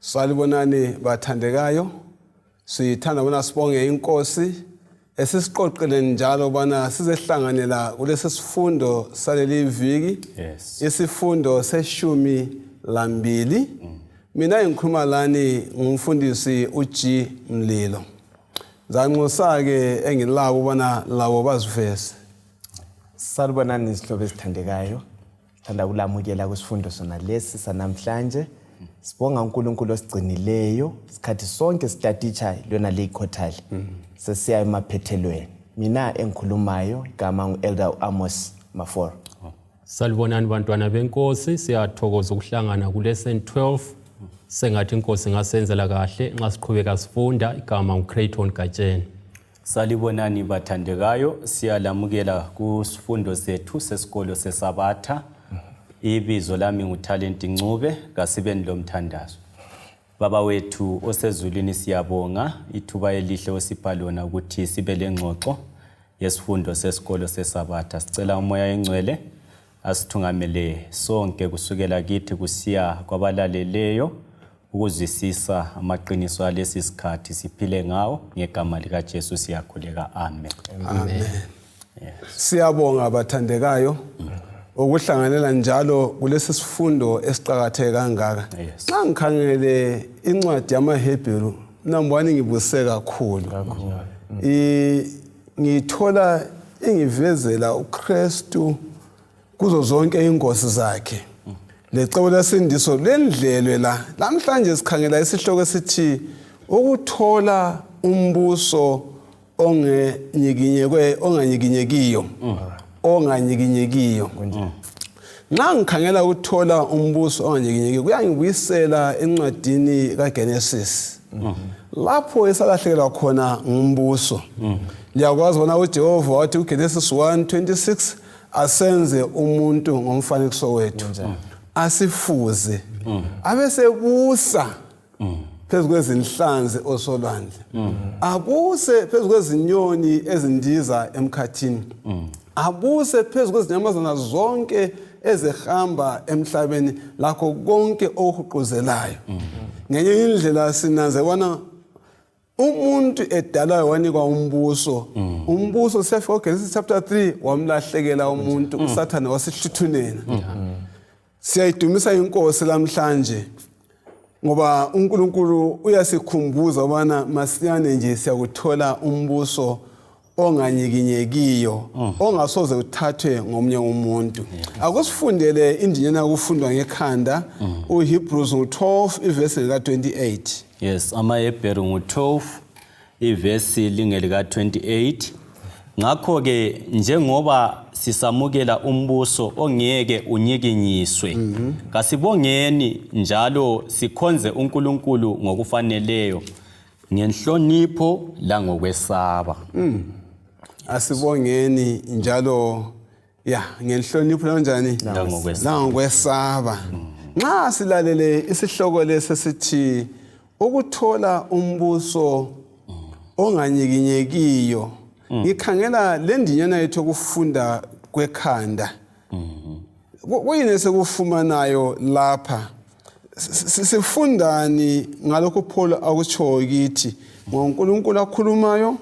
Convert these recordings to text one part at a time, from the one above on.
Salibonani bathandekayo. Sithanda bona sibonge inkosi esisiqoqile njalo bana sizehlanganela kulesi sifundo saleli viki. Yes. Isifundo seshumi lambili. Mina ngikhuluma lani ngumfundisi uG Mlilo. Zanxusa-ke engilabo ubana labo baziveze. Salibonani izihlobo ezithandekayo. Sithanda ukulamukela kwisifundo sona lesi sanamhlanje. Sibonga uNkulunkulu osigcinileyo isikhathi sonke sitatitsha lona leyikhothali. Sesiya emaphethelweni. Mina engikhulumayo igama ngu-Elder Amos Maforo. Salibonani bantwana benkosi, siyathokoza ukuhlangana kulesson 12. Sengathi inkosi ingasenzela kahle nxa siqhubeka sifunda. Igama nguCrayton Gatsheni. Salibonani bathandekayo, siyalamukela kusifundo sethu sesikolo seSabatha. Ibizo lami nguTalent Ncube, kasibeni lomthandazo. Baba wethu osezulwini siyabonga ithuba elihle osipha lona ukuthi sibe lengxoxo yesifundo sesikolo seSabatha. Sicela uMoya oNgcwele asithungamele sonke kusukela kithi kusiya kwabalaleleyo ukuzwisisa amaqiniso alesi sikhathi siphile ngawo ngegama likaJesu siyakhuleka amen. Amen. Siyabonga bathandekayo ukuhlanganela njalo kulesi sifundo esiqakatheke kangaka. Yes. Nxa ngikhangele incwadi yamaHebheru nambani ngibuse kakhulu. Ngithola ingivezela uKristu kuzo zonke ingosi zakhe. Lecebo lesindiso lendlelwe la. Namhlanje sikhangela isihloko esithi ukuthola umbuso ongenyikinyekwe onganyikinyekiyo onganyikinyekiyo. Nxa ngikhangela ukuthola umbuso onganyikinyekiyo kuyangibuyisela encwadini kaGenesis lapho esalahlekelwa khona ngumbuso. Liyakwazi bona uJehova wathi kuGenesis 1:26 asenze umuntu ngomfanekiso wethu asifuze abesebusa phezu kwezinhlanzi osolwandle abuse phezu kwezinyoni ezindiza emkhathini abuse phezu kwezinyamazana zonke ezihamba emhlabeni lakho konke okuhuquzelayo. Ngenye indlela sinanze bona umuntu edalwayo wanikwa umbuso. Umbuso siyafika kuGenesis chapter 3 wamlahlekela umuntu, uSathane wasihluthunela. Siyayidumisa inkosi lamhlanje ngoba uNkulunkulu uyasikhumbuza ubana masinyane nje siyakuthola umbuso onganyikinyekiyo ongasoze uthathwe ngomunye umuntu. Akusifundele indinyana yokufundwa ngekhanda uHebrews ngu-12 ivesi lika-28. Yes, amaHebheru ngu-12 ivesi lingelika 28. Ngakho-ke njengoba sisamukela umbuso ongeke unyikinyiswe, kasibongeni njalo sikhonze uNkulunkulu ngokufaneleyo ngenhlonipho langokwesaba. Asibongeni njalo ya ngenhlonipho kanjani Langokwesaba. langokwesaba. Nxa silalele isihloko lesi sithi ukuthola umbuso onganyikinyekiyo, ngikhangela le ndinyana yethu yokufunda kwekhanda. Kuyini esikufumanayo lapha? Sifundani ngalokhu Paul akutshoyo kithi ngoNkulunkulu akhulumayo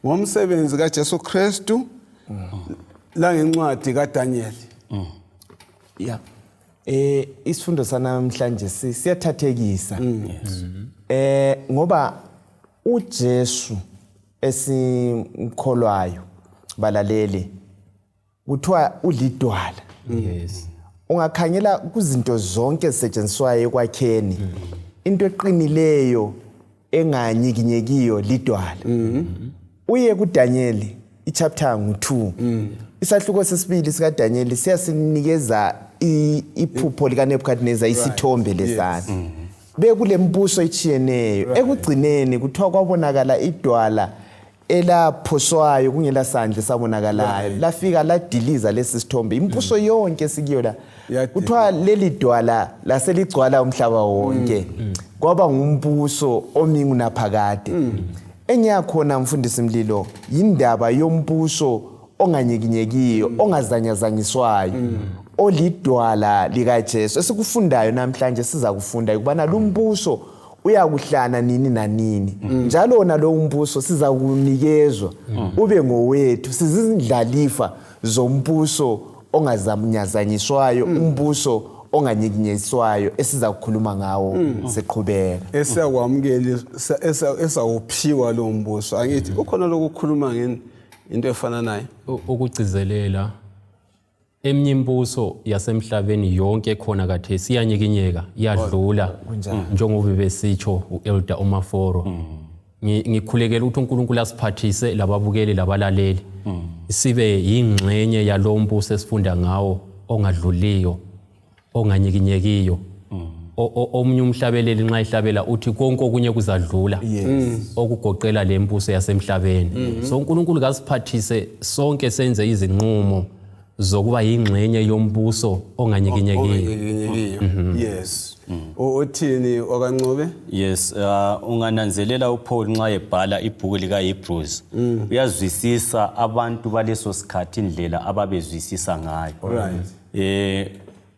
ngomsebenzi kaJesu Kristu langencwadi kaDaniel? Yeah. Isifundo sanamhlanje siyathathekisa. Ngoba uJesu esimkholwayo balaleli kuthiwa ulidwala. Yes. Ungakhangela kuzinto zonke ezisetshenziswayo ekwakheni, into eqinileyo enganyikinyekiyo lidwala. Uye kuDaniel ichapter ngu-2, isahluko sesibili sikaDaniel siyasinikeza iphupho likaNebukadnezar, isithombe lesana. Bekule mbuso etshiyeneyo, ekugcineni kuthiwa kwabonakala idwala elaphoswayo kungela sandla esabonakalayo, lafika ladiliza lesi sithombe. Imbuso yonke esikiyo la kuthiwa leli dwala laseligcwala umhlaba wonke, kwaba ngumbuso omi ngunaphakade. Engiyakhona mfundisi Mlilo yindaba yombuso onganyikinyekiyo, ongazanyazanyiswayo, olidwala likaJesu. Esikufundayo namhlanje siza kufunda ukubana lumbuso Uyakuhlana nini nanini. Njalo wona lo mbuso sizakunikezwa ube ngowethu, sizindlalifa zombuso ongazanyazanyiswayo, umbuso onganyikinyiswayo esiza kukhuluma ngawo siqhubeka. Esiyakwamukela, esawuphiwa lo mbuso, angithi ukhona lokukhuluma into efana nayo? Ukugcizelela eminye imibuso yasemhlabeni yonke khona khathesi iyanyikinyeka, iyadlula, njengoba besitsho u-elder uMaforo. Ngikhulekela ukuthi uNkulunkulu asiphathise lababukeli labalaleli sibe yingxenye yalo mbuso esifunda ngawo, ongadluliyo, onganyikinyekiyo. Omunye umhlabeleli nxa ehlabela uthi konke okunye kuzadlula, okugoqela le mbuso yasemhlabeni. So uNkulunkulu kasiphathise sonke senze izinqumo zokuba yingxenye yombuso onganyikinyekiyo. Onganyikinyekiyo, yes. Uthini okaNcube? Yes, ungananzelela uPaul nxa ebhala ibhuku likaHebrews, uyazwisisa abantu baleso sikhathi indlela ababezwisisa ngayo.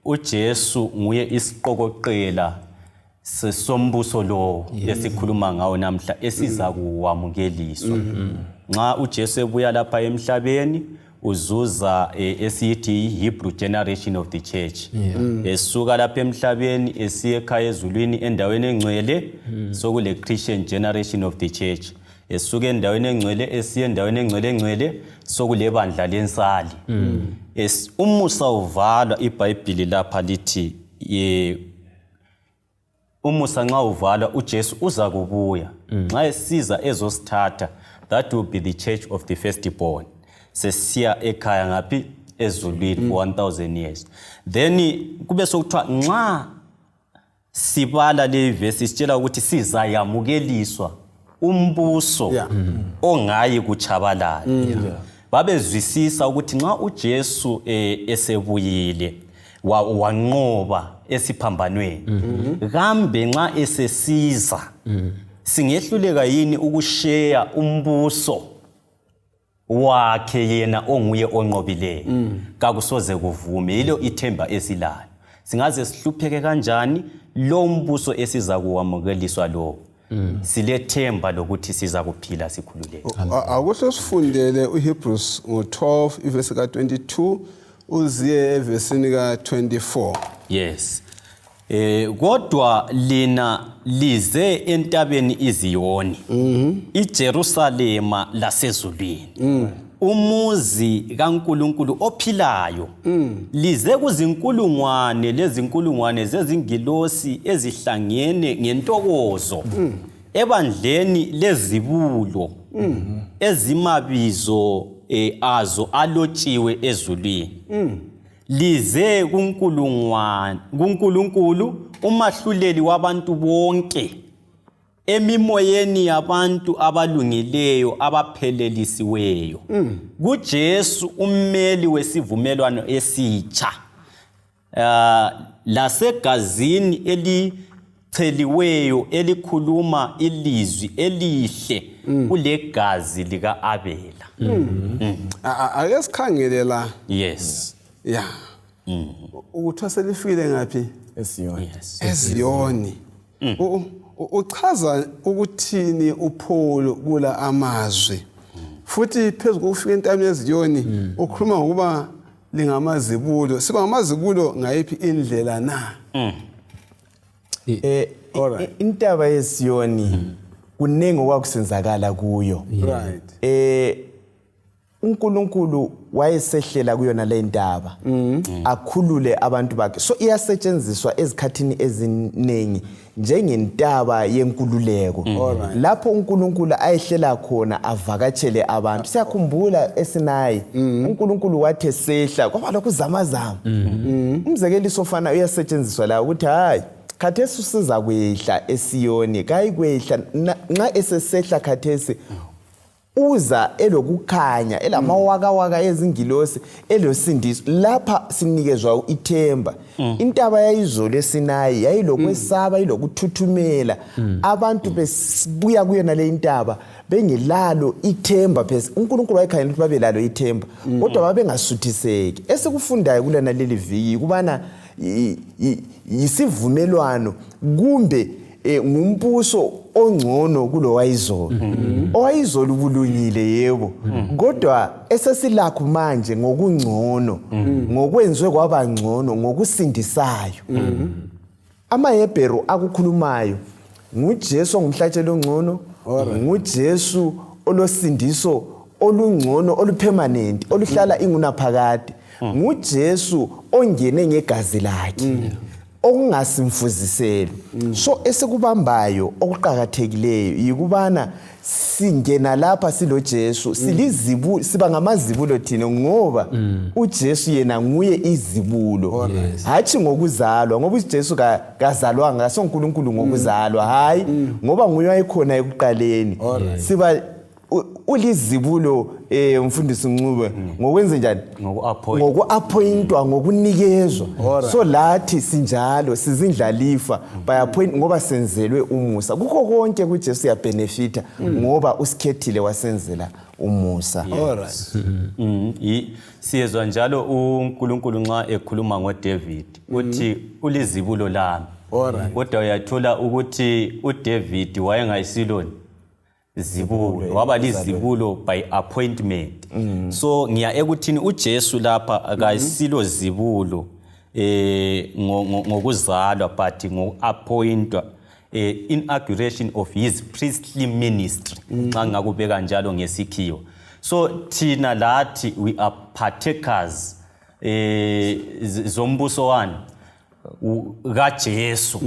UJesu nguye isiqokoqela sombuso lo esikhuluma ngawo namhla esiza kuwamukeliswa. Nxa uJesu ebuya lapha emhlabeni, uzuza esiyithi i-Hebrew generation of the church. Esuka lapha emhlabeni esiya ekhaya ezulwini endaweni engcwele, sokule Christian generation of the church. Esuka endaweni engcwele esiya endaweni engcwele engcwele, sokulebandla lensali. Umusa uvalwa, iBhayibhili lapha lithi umusa nxa uvalwa, uJesu uza kubuya. Nxa esiza ezosithatha, that will be the church of the firstborn, sesiya ekhaya ngaphi ezulwini for 1000 years. Then kube sokuthiwa nxa sibala le verse sitshela ukuthi sizayamukeliswa umbuso ongayi kutshabalala. Babezwisisa ukuthi nxa uJesu esebuyile wanqoba esiphambanweni, kambe nxa esesiza singehluleka yini ukusheya umbuso wakhe yena onguye onqobileyo? Kakusoze kuvume. Yilo ithemba esilayo. Singaze sihlupheke kanjani, lo mbuso esiza kuwamukeliswa lo, silethemba lokuthi siza kuphila sikhululeke. Akuhle sifundele uHebrews ngo-12 ivesi ka-22 uziye evesini ka-24. Yes, kodwa lina lize entabeni iZiyoni, iJerusalema lasezulwini, umuzi kaNkuluNkulu ophilayo, lize kuzinkulungwane lezinkulungwane zezingilosi ezihlangene ngentokozo, ebandleni lezibulo ezimabizo azo alotshiwe ezulwini, lize kunkulungwane kuNkulunkulu umahluleli wabantu bonke, emimoyeni yabantu abalungileyo abaphelelisiweyo, kuJesu ummeli wesivumelwano esitsha, lasegazini elicheliweyo elikhuluma ilizwi elihle kulegazi lika-Abela. Ake sikhangele la. Ya, ukuthiwa selifikile ngaphi? ESiyoni. EZiyoni. Uchaza ukuthini uPaul kula amazwi? Futhi phezu kokufika entabeni yeZiyoni, ukhuluma ngokuba lingamazibulo. Siba ngamazibulo ngayiphi indlela na? Intaba yeSiyoni kuningi okwakusenzakala kuyo. uNkulunkulu wayesehlela kuyona le ntaba akhulule abantu bakhe, so iyasetshenziswa ezikhathini eziningi njengentaba yenkululeko lapho uNkulunkulu ayehlela khona avakatshele abantu. Siyakhumbula eSinayi, uNkulunkulu wathi esehla kwaba lokuzamazama. Umzekeliso ofana uyasetshenziswa la ukuthi hayi, khathesi usiza kwehla eSiyoni, kayikwehla. Nxa esesehla khathesi uza elokukhanya, elamawakawaka ezingilosi, elosindiso. Lapha sinikezwa ithemba. Intaba yayizolo eSinayi yayilokwesaba, ilokuthuthumela, abantu besibuya kuyona le intaba bengelalo ithemba. Pheze uNkulunkulu wayekhangela ukuthi babelalo ithemba, kodwa babengasuthiseki. Esikufundayo kulana leli viki ukubana yisivumelwano kumbe Ngumbuso ongcono kulowayizolo. Owayizolo ubulungile yebo, kodwa esesilakho manje ngokungcono, ngokwenziwe kwaba ngcono ngokusindisayo. AmaHebheru akukhulumayo nguJesu ongumhlatshelo ongcono, nguJesu olosindiso olungcono olupermanent oluhlala ingunaphakade, nguJesu ongene ngegazi lakhe okungasimfuziselo. So esikubambayo okuqakathekileyo yikubana singena lapha siloJesu, silizibu, siba ngamazibulo thina ngoba uJesu yena nguye izibulo, hatshi ngokuzalwa, ngoba uJesu kazalwanga, kasonkulunkulu ngokuzalwa, hayi, ngoba nguye wayekhona ekuqaleni. Siba ulizibulo, mfundisi Ncube, ngokwenze njani? Ngoku-appoint. Ngoku-appointwa, ngokunikezwa. So lathi sinjalo, sizindlalifa by appoint ngoba senzelwe umusa kukho konke. KuJesu siyabenefitha ngoba usikhethile wasenzela umusa. Alright. Siyezwa njalo uNkulunkulu nxa ekhuluma ngoDavid uthi ulizibulo lami. Kodwa uyathola ukuthi uDavid wayengayisiloni zibulo, waba lizibulo by appointment. So ngiya ekuthini uJesu lapha akayisilo zibulo ngokuzalwa but ngoku-appointwa, inauguration of his priestly ministry, nxa ngakubeka njalo ngesikhiwa. So thina lathi we are partakers zombuso wani? KaJesu.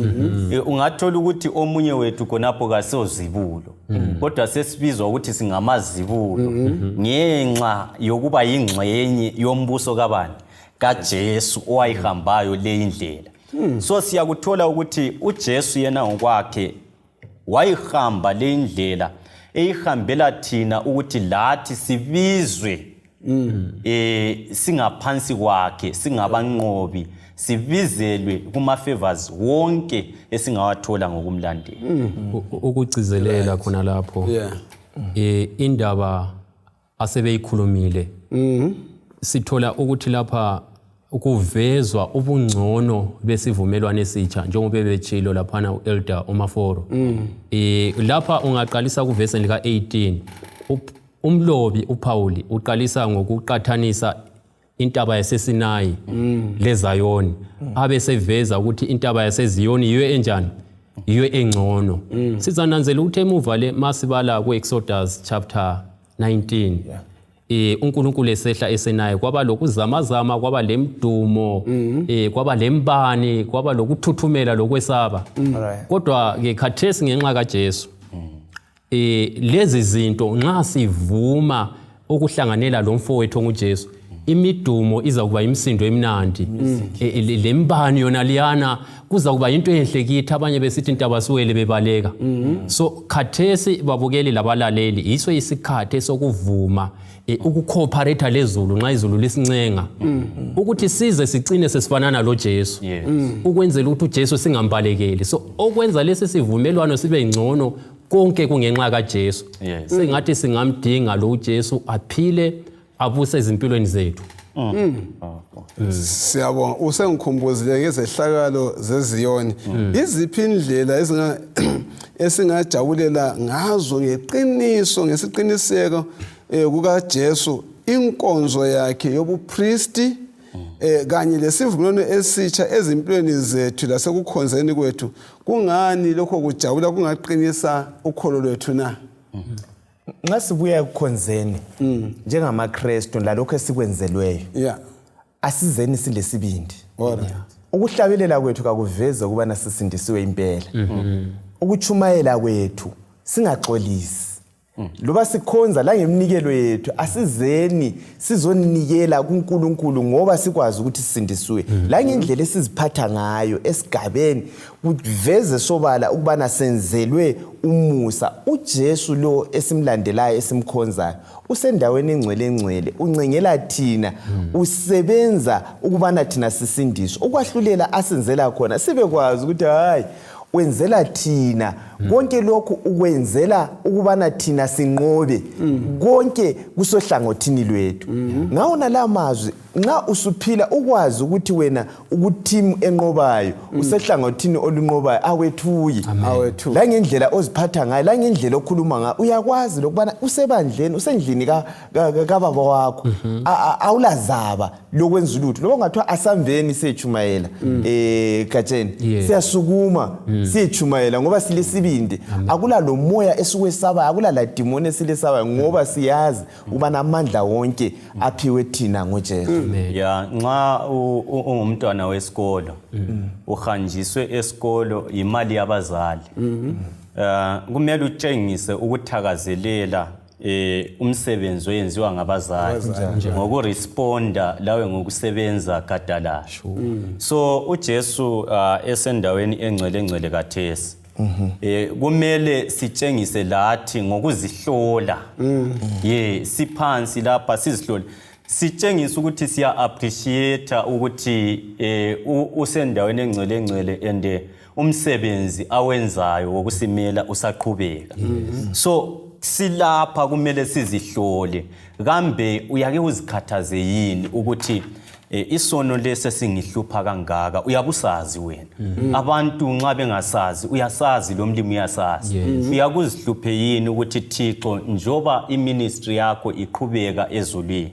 Ungathola ukuthi omunye wethu khonapho kasozibulo, kodwa sesibizwa ukuthi singamazibulo ngenxa yokuba yingxenye yombuso kabani? KaJesu owayihambayo le indlela. So siyakuthola ukuthi uJesu yena ngokwakhe wayihamba le indlela, eyihambela thina ukuthi lathi sibizwe singaphansi kwakhe, singabanqobi, sibizelwe kuma favors wonke esingawathola ngokumlandela. Ukugcizelela khona lapho, indaba asebeyikhulumile, sithola ukuthi lapha kuvezwa ubungcono besivumelwano esitsha njengoba bebetshilo laphana u-elder uMaforo. Lapha ungaqalisa kuvesi lika-18, umlobi uPauli uqalisa ngokuqathanisa intaba yaseSinayi leZayoni, abe seveza ukuthi intaba yaseZiyoni yiyo enjani, yiyo engcono. Sizananzela ukuthi emuva le masibala ku-Exodus chapter 19, uNkulunkulu esehla esenaye, kwaba lokuzamazama, kwaba lemdumo, kwaba lembani, kwaba lokuthuthumela lokwesaba. Kodwa ke khathesi ngenxa kaJesu, lezi zinto, nxa sivuma ukuhlanganela lo mfowethu onguJesu, imidumo iza kuba imisindo emnandi. Lembani yona liyana kuza kuba into enhle kithi, abanye besithi intaba siwele bebaleka. So khathesi, babukeli labalaleli, yiso isikhathi sokuvuma ukucooperate lezulu nxa izulu lisincenga ukuthi size sicine sesifanana lo Jesu, ukwenzela ukuthi uJesu singambalekeli. So okwenza lesi sivumelwano sibe ngcono konke kungenxa kaJesu. Sengathi singamdinga lo uJesu aphile, abuse ezimpilweni zethu. Siyabonga, usengikhumbuzile ngezehlakalo zeziyoni. Iziphi indlela esingajabulela ngazo ngeqiniso, ngesiqiniseko kukaJesu, inkonzo yakhe yobupristi kanye lesivumelwano esitsha ezimpilweni zethu lasekukhonzeni kwethu? Kungani lokho kujabula kungaqinisa ukholo lwethu na? Nxa sibuya ekukhonzeni njengamaKrestu lalokho esikwenzelweyo, asizeni silesibindi. Ukuhlabelela kwethu kakuveze ukubana sisindisiwe impela. Ukutshumayela kwethu singaxolisi loba sikhonza langeminikelo yethu, asizeni sizonikela kuNkulunkulu ngoba sikwazi ukuthi sisindisiwe. Langendlela esiziphatha ngayo esigabeni kuveze sobala ukubana senzelwe umusa. UJesu lo esimlandelayo, esimkhonzayo, usendaweni engcwele engcwele, uncengela thina, usebenza ukubana thina sisindiswe. Ukwahlulela asenzela khona, sibe kwazi ukuthi hayi, wenzela thina. Konke lokhu ukwenzela ukubana thina sinqobe. Konke kusohlangothini lwethu. Ngawona la mazwi, nxa usuphila ukwazi ukuthi wena ukuthimu enqobayo, usehlangothini olunqobayo, awethuyi. Awethuki. Langendlela oziphatha ngayo, langendlela okhuluma ngayo, uyakwazi lokubana usebandleni, usendlini kababa wakho, awulazaba lokwenza ulutho. Loba kungathiwa asambeni siyechumayela gatsheni, siyasukuma siyechumayela ngoba silesibindi. Akula lo moya esiwesabayo, akula la dimoni esilesabayo, ngoba siyazi ukubana amandla wonke aphiwe thina ngoJesu. Ya, nxa ungumntwana wesikolo, uhanjiswe esikolo yimali yabazali, kumele utshengise ukuthakazelela umsebenzi oyenziwa ngabazali ngokuresponda lawe ngokusebenza gadalala. So uJesu esendaweni engcwele engcwele kathesi, kumele sitshengise lathi ngokuzihlola. Ye, siphansi lapha sizihlole, sitshengise ukuthi siya appreciate ukuthi usendaweni engcwele engcwele and umsebenzi awenzayo wokusimela usaqhubeka. So silapha kumele sizihlole, kambe uyake uzikhathaze yini ukuthi isono lesi esingihlupha kangaka uyabusazi wena? Abantu nxa bengasazi, uyasazi, lo mlimi uyasazi. Uyakuzihluphe yini ukuthi, Thixo, njoba iministry yakho iqhubeka ezulwini,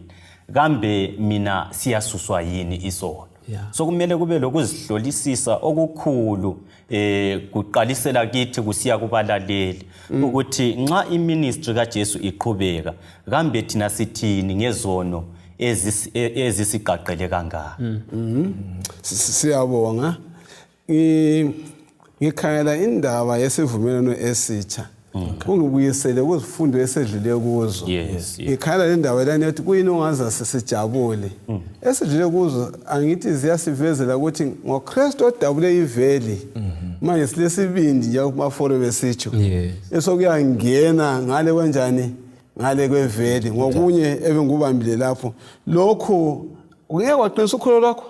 kambe mina siyasuswa yini isono? So kumele kube lokuzihlolisisa okukhulu, kuqalisela kithi kusiya kubalaleli, ukuthi nxa iministry kaJesu iqhubeka, kambe thina sithini ngezono ezisiqaqele kangaka? Siyabonga. Ngikhangela indaba yesivumelwano esitsha, ungibuyisele kuzifundo esedlule kuzo. Ngikhangela le ndaba lana ethi kuyini ongaza sisijabule esidlule kuzo. Angithi ziyasivezela ukuthi ngoKristu odabule iveli, manje silesibindi, njengokumaforo besitsho, esokuyangena ngale kwenjani, ngale kweveli. Ngokunye ebengikubambile lapho, lokhu kungeke kwaqinisa ukholo lwakho?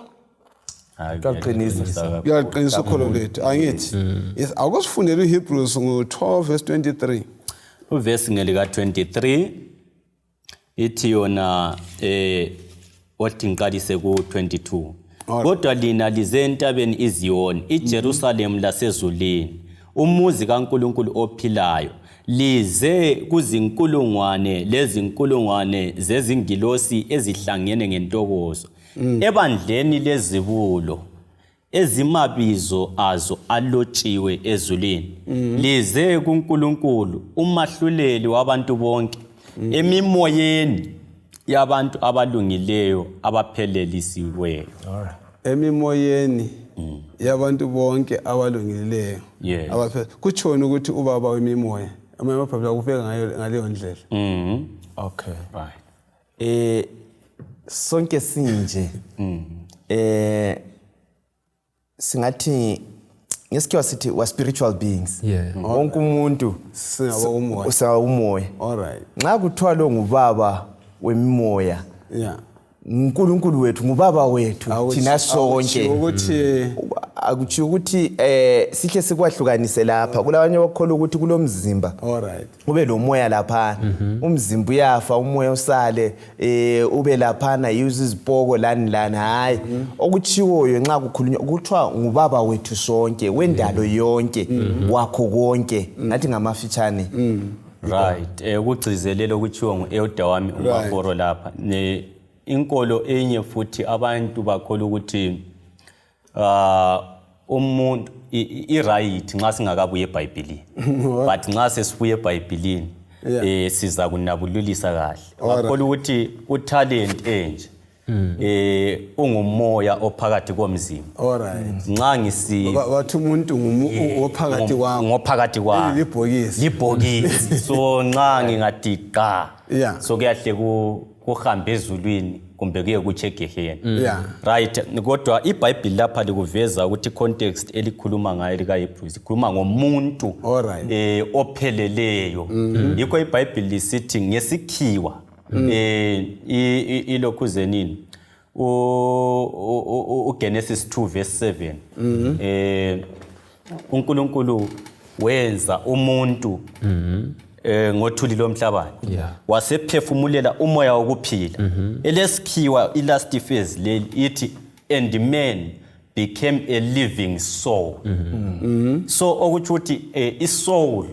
Hayi, Kuyaqinisa. kuyaqinisa kakhulu. Kuyaqinisa ukholo lwethu, angithi? Yes, akusifundele uHebrews ngo-12 verse 23. Uvesi ngelika 23 ithi yona, othi ngiqalise ku 22. Kodwa lina lize entabeni iZiyoni, iJerusalem lasezulwini, umuzi kaNkulunkulu ophilayo, lize kuzinkulungwane lezinkulungwane zezingilosi ezihlangene ngentokozo, ebandleni lezibulo ezimabizo azo alotshiwe ezulwini, lize kuNkulunkulu umahluleli wabantu bonke, emimoyeni yabantu abalungileyo abaphelelisiweyo. Emimoyeni yabantu bonke abalungileyo. Kutshoni ukuthi ubaba wemimoya? Amanye amabhayibheli akubeka ngayo ngaleyo ndlela. Sonke sinje, singathi ngesikhiwa sithi wa spiritual beings. Wonke umuntu Singabomoya. Usawumoya. Nxa kuthiwa lo ngubaba wemimoya, uNkulunkulu wethu ngubaba wethu thina sonke. Akutshiwo ukuthi Akutshiwo ukuthi sihle sikwahlukanise lapha. Kulabanye abakholwa ukuthi kulomzimba, ube lomoya laphana. Umzimba uyafa, umoya usale, ube laphana, use izipoko lani lani. Hayi, okutshiwoyo nxa kukhulunywa kuthiwa ngubaba wethu sonke, wendalo yonke, wakho konke, ngathi ngamafitshane. Right, ukugcizelela okutshiwo ngu-elder wami uMaforo lapha. Ne inkolo enye futhi abantu bakholwa ukuthi umuntu i-right nxa singakabuye eBhayibhelini, but nxa sesibuye eBhayibhelini, siza kunabululisa kahle. Bakholwa ukuthi utalent enje ungumoya ophakathi komzimba. Nxa ngisi Bathi umuntu ophakathi kwakho. Ngophakathi kwakho. Libhokisi. Libhokisi. So nxa ngingathi qa, so kuyahle kuhambe ezulwini kumbe kuye kutshe egeheni. Right, kodwa iBhayibheli lapha likuveza ukuthi context elikhuluma ngayo lika Hebrews ikhuluma ngomuntu opheleleyo. Yikho iBhayibheli lisithi ngesikhiwa ilokhu zenini, uGenesis 2 verse 7, uNkulunkulu Wenza umuntu ngothuli lomhlabathi. Wasephefumulela umoya wokuphila. Elesikhiwa i-last phase leli ithi, "And man became a living soul." So okutsho ukuthi i-soul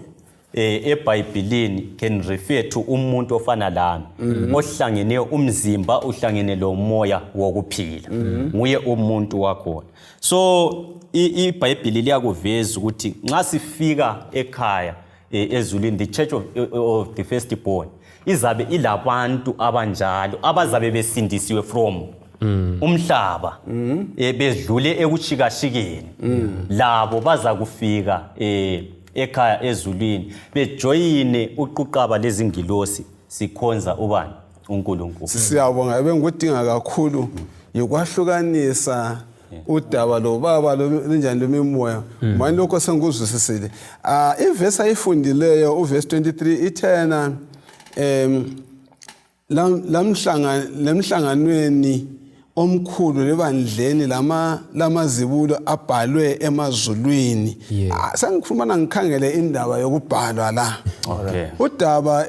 eBhayibhelini can refer to umuntu ofana lami, ohlangene umzimba, uhlangene lo moya wokuphila, nguye umuntu wakhona. So iBhayibheli liyakuveza ukuthi nxa sifika ekhaya ezulwini, the church of the firstborn izabe ilabantu abanjalo abazabe besindisiwe from umhlaba, bedlule ekushikashikeni. Labo baza kufika ekhaya ezulwini, bejoyine uquqaba lezingilosi, sikhonza ubani? UNkulunkulu. Siyabonga. Ebengikudinga kakhulu yikwahlukanisa udaba lobaba lunjani lwemimoya. Manje lokho sengikuzwisisile. Ah, ivesi ayifundileyo, uvesi 23, ithena lamhlanganweni omkhulu lebandleni lamazibulo abhalwe emazulwini. Ah, sengikhuluma ngikhangele indaba yokubhalwa la. Udaba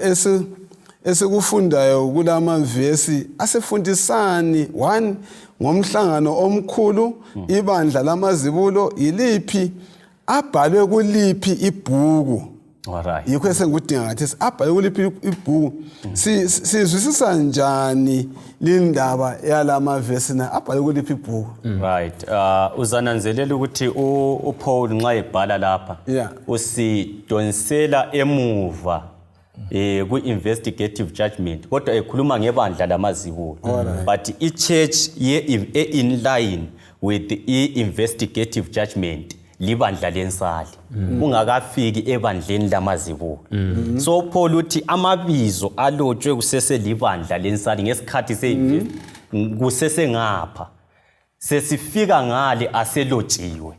esikufundayo kulamavesi asifundisani? One, ngomhlangano omkhulu, ibandla lamazibulo yiliphi, abhalwe kuliphi ibhuku? Yikho esengikudinga ngathi abhalwe kuliphi ibhuku. Sizwisisa njani lindaba yalamavesi na abhalwe kuliphi ibhuku? Right, uzananzelela ukuthi uPaul nxa ebhala lapha usidonsela emuva ku-investigative judgment, kodwa ekhuluma ngebandla lamazibulo, but i-church ye in line with i-investigative judgment libandla lensali, ungakafiki ebandleni lamazibulo. So Paul uthi amabizo alotshwe kuseselibandla lensali ngesikhathi kusesengapha, sesifika ngale aselotshiwe,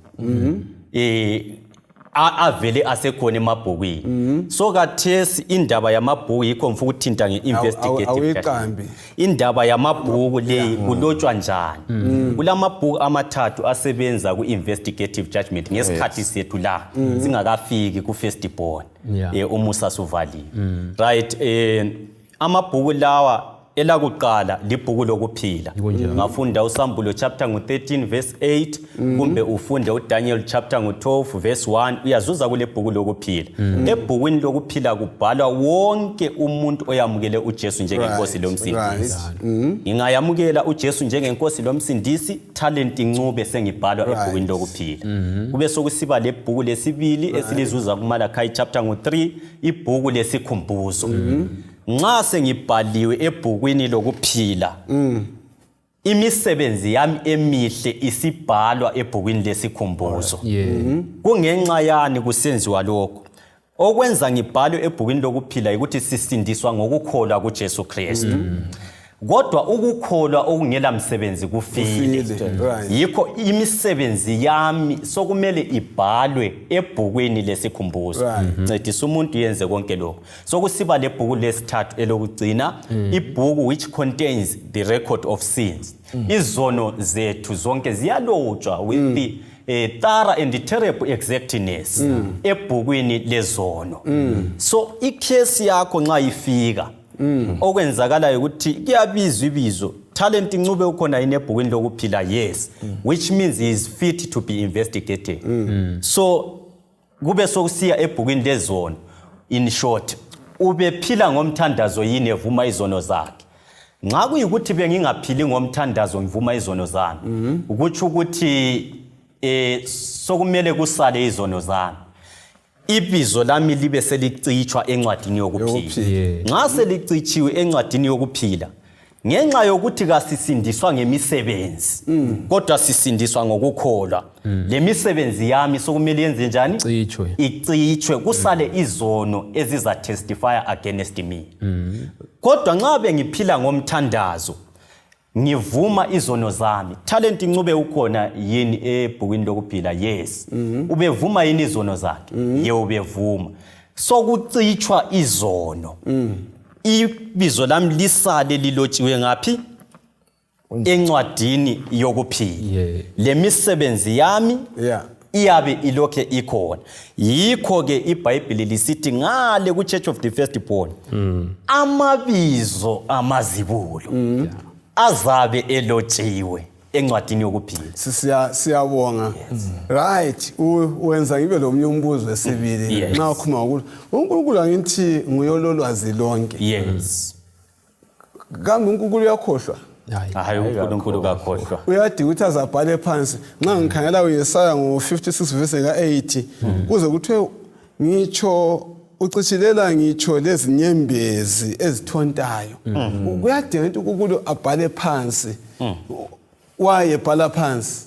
avele asekhona emabhukwini. So kathesi indaba yamabhuku, yikho ngifuna ukuthinta nge-investigative Awuyiqambi. judgment. Indaba yamabhuku le kulotshwa njani? Kulamabhuku amathathu asebenza ku-investigative judgment ngesikhathi sethu la singakafiki ku-first born. Umusa suvaliwe, right? Amabhuku lawa, elakuqala libhuku lokuphila. Ngafunda uSambulo chapter ngu-13 verse 8, kumbe ufunde uDaniel chapter ngu-12 verse 1, uyazuza kule bhuku lokuphila. Ebhukwini lokuphila kubhalwa wonke umuntu oyamukele uJesu njengenkosi lomsindisi. Ngingayamukela uJesu njengenkosi lomsindisi, Talent Ncube, sengibhalwa ebhukwini lokuphila. Kube sokusiba lebhuku lesibili esilizuza kuMalakai chapter ngu-3, ibhuku lesikhumbuzo. Nxa sengibhaliwe ebhukwini lokuphila, imisebenzi yami emihle isibhalwa ebhukwini lesikhumbuzo. Kungenxa yani kusenziwa lokho? Okwenza ngibhalwe ebhukwini lokuphila ukuthi sisindiswa ngokukholwa kuJesu Kristu, kodwa ukukholwa okungela msebenzi kufile. Kufile, right. Yikho imisebenzi yami sokumele ibhalwe ebhukwini lesikhumbuzo. Ncedisa umuntu yenze konke lokho. Sokusiba lebhuku lesithathu, elokugcina, ibhuku which contains the record of sins. Izono zethu zonke ziyalotshwa with the thorough and terrible exactness ebhukwini lezono. So ikhesi yakho nxa ifika, okwenzakalayo ukuthi kuyabizwa ibizo, Talent Ncube ukhona yini ebhukwini lokuphila? Yes, which means he is fit to be investigated. So kube sokusiya ebhukwini lezono. In short, ubephila ngomthandazo yini evuma izono zakhe? Nxa kuyikuthi bengingaphili ngomthandazo ngivuma izono zami, ukutsho ukuthi sokumele kusale izono zami, ibizo lami libe selicitshwa encwadini yokuphila. Yokuphila. Nxa selicitshiwe encwadini yokuphila, ngenxa yokuthi kasisindiswa ngemisebenzi kodwa sisindiswa ngokukholwa, le misebenzi yami sokumele yenze njani? Icitshwe. Icitshwe, kusale izono eziza-testify against me. Kodwa nxa bengiphila ngomthandazo ngivuma izono zami, Talent Ncube ukhona yini ebhukwini lokuphila? Yes. Ubevuma yini izono zakhe? Ye, ubevuma. Sokucitshwa izono, ibizo lami lisale lilotshiwe ngaphi? Encwadini yokuphila. Le misebenzi yami Iyabe ilokhe ikhona. Yikho ke iBhayibheli lisithi ngale ku Church of the Firstborn amabizo amazibulo azabe elotshiwe encwadini yokuphila. Siyabonga. Right, wenza ngibe lomunye umbuzo wesibili. Nxa ukhuluma ngokuthi uNkulunkulu angithi nguye ololwazi lonke. Kambe uNkulunkulu uyakhohlwa? Hayi, uNkulunkulu kakhohlwa. Uyadinga ukuthi azabhale phansi. Nxa ngikhangela uYesaya ngo-56 verse ka-8 kuze kuthiwe ngitsho ucitshilela ngitsho lezinyembezi ezithontayo. Kuyadinga ukuthi uNkulunkulu abhale phansi. Wayebhala phansi.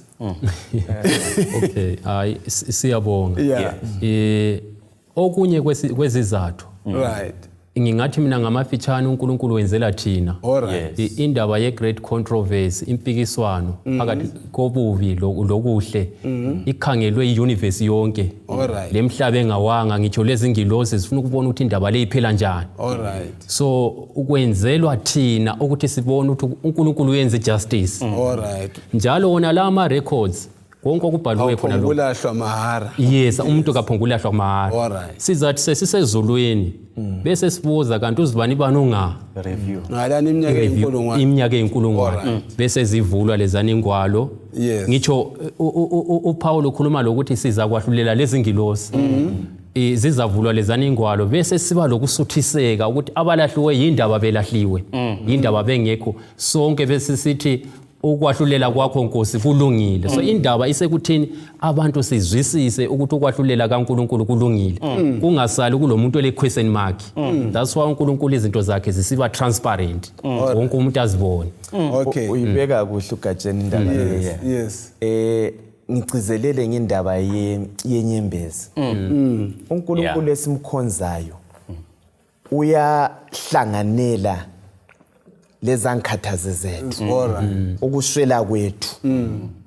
Okay, hayi, siyabonga. Okunye kwezizathu. Right. Ngingathi mina ngamafitshane uNkulunkulu wenzela thina. Indaba ye great controversy, impikiswano phakathi kobubi lokuhle ikhangelwe iuniverse yonke. Lemhlaba engawanga ngitsho lezingilosi zifuna ukubona ukuthi indaba le iphela njani. So ukwenzelwa thina ukuthi sibone ukuthi uNkulunkulu uyenza justice. Njalo wona la ama records konke okubhaliwe khona lokho Awuphongulahlwa mahara. Yes, umuntu kaphongulahlwa mahara. Sizathi sesisezulwini bese sibuza kanti uzibani bani unga review ngalani iminyaka eyinkulungwane, iminyaka eyinkulungwane bese zivulwa lezani ingwalo. Ngitsho uPaul ukhuluma lokuthi siza kwahlulela lezingilosi. Zizavulwa lezani ingwalo bese siba lokusuthiseka ukuthi abalahliwe yindaba belahliwe, yindaba bengekho. Sonke bese sithi ukwahlulela kwakho Nkosi kulungile. So indaba isekuthini abantu sizwisise ukuthi ukwahlulela kaNkulunkulu kulungile, kungasali kulomuntu ole question mark. That's why uNkulunkulu izinto zakhe zisiba transparent, wonke umuntu azibone. Uyibeka kuhle uGatsheni indaba leyo. Ngigcizelele ngendaba yenyembezi. uNkulunkulu esimkhonzayo uyahlanganela lezankhathazo zethu, ukuswela kwethu,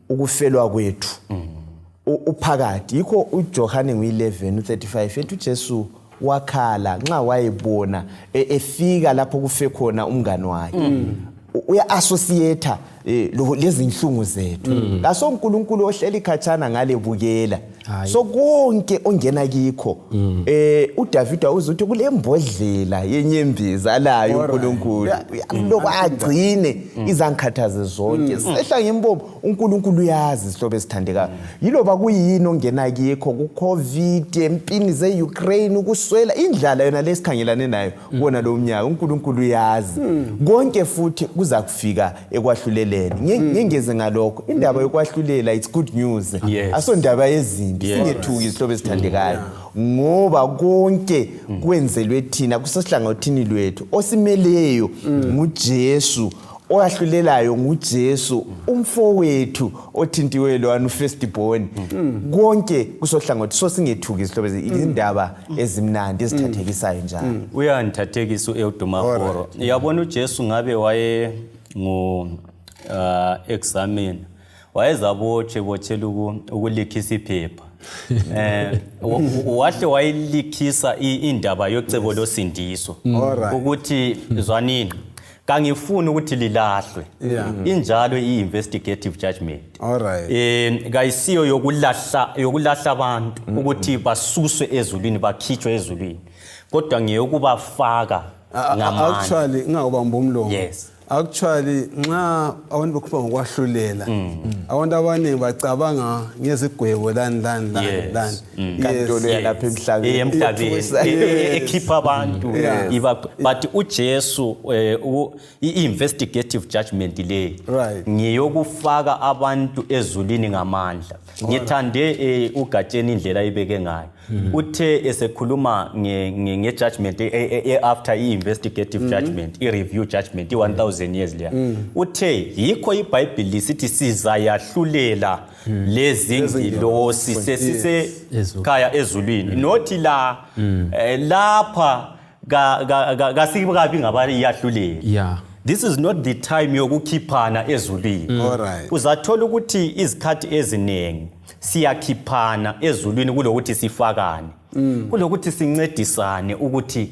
ukufelwa kwethu, uphakathi. Yikho uJohane ngo-11 u-35 ethi uJesu wakhala nxa wayebona efika lapho kufe khona umngani wakhe. Uya-associate lezinhlungu zethu. Kaso uNkulunkulu ohleli khatshana ngale bukela. So konke ongena kikho, uDavida uzuthi kulembodlela yenyembezi alayo uNkulunkulu. Lokho agcine izankhathazo zonke. Sehla ngembombo, uNkulunkulu uyazi isihlobo esithandekayo. Yiloba kuyini ongena kikho, ku-COVID, empini ze-Ukraine, ukuswela indlala yona lesikhangelane nayo kuwona lo mnyaka, uNkulunkulu uyazi. Konke futhi kuza kufika ekwahluleleni. Ngengeze ngalokho, indaba yokwahlulela, it's good news. Asondaba yezimpi, singethuki isihlobo esithandekayo. Ngoba konke kwenzelwe thina kusehlangothini lwethu. Osimeleyo nguJesu, owahlulelayo nguJesu, umfowethu othintiwe lwana ufirstborn. Konke kusohlangothi, so singethuki isihlobo, izindaba ezimnandi ezithathekisayo njalo. Uyangithathekisa uEudomaforo. Uyabona uJesu ngabe waye ngu examiner, wayezabotshe botshela ukulikhisa iphepha. Wahle wayilikhisa indaba yocebo losindiso. Ukuthi zwanini, kangifuni ukuthi lilahlwe. Injalo i-investigative judgment. Kayisiyo yokulahla abantu ukuthi basuswe ezulwini, bakhitshwe ezulwini, kodwa ngeyokubafaka ngamandla. Actually, ngingakubamba umlomo. Actually, nxa abantu bekhuluma ngokwahlulela, abantu abaningi bacabanga ngezigwebo lani lani lani lani. Inkantolo yalapha emhlabeni. Emhlabeni. Ekhipha abantu. But uJesu, i-investigative judgment le ngeyokufaka abantu ezulwini ngamandla. Ngithande uGatsheni indlela ayibeke ngayo. Uthe esekhuluma nge-judgment after i-investigative judgment, i-review judgment, i-1000 years leya. Uthe yikho iBhayibheli lisithi sizayahlulela lezi ngilosi sesisekhaya ezulwini. Nothi la, lapha kasikabi ngabayahlulela. This is not the time yokukhiphana ezulwini. Uzathola ukuthi izikhathi eziningi siyakhiphana ezulwini kulokuthi sifakane. Kulokuthi sincedisane ukuthi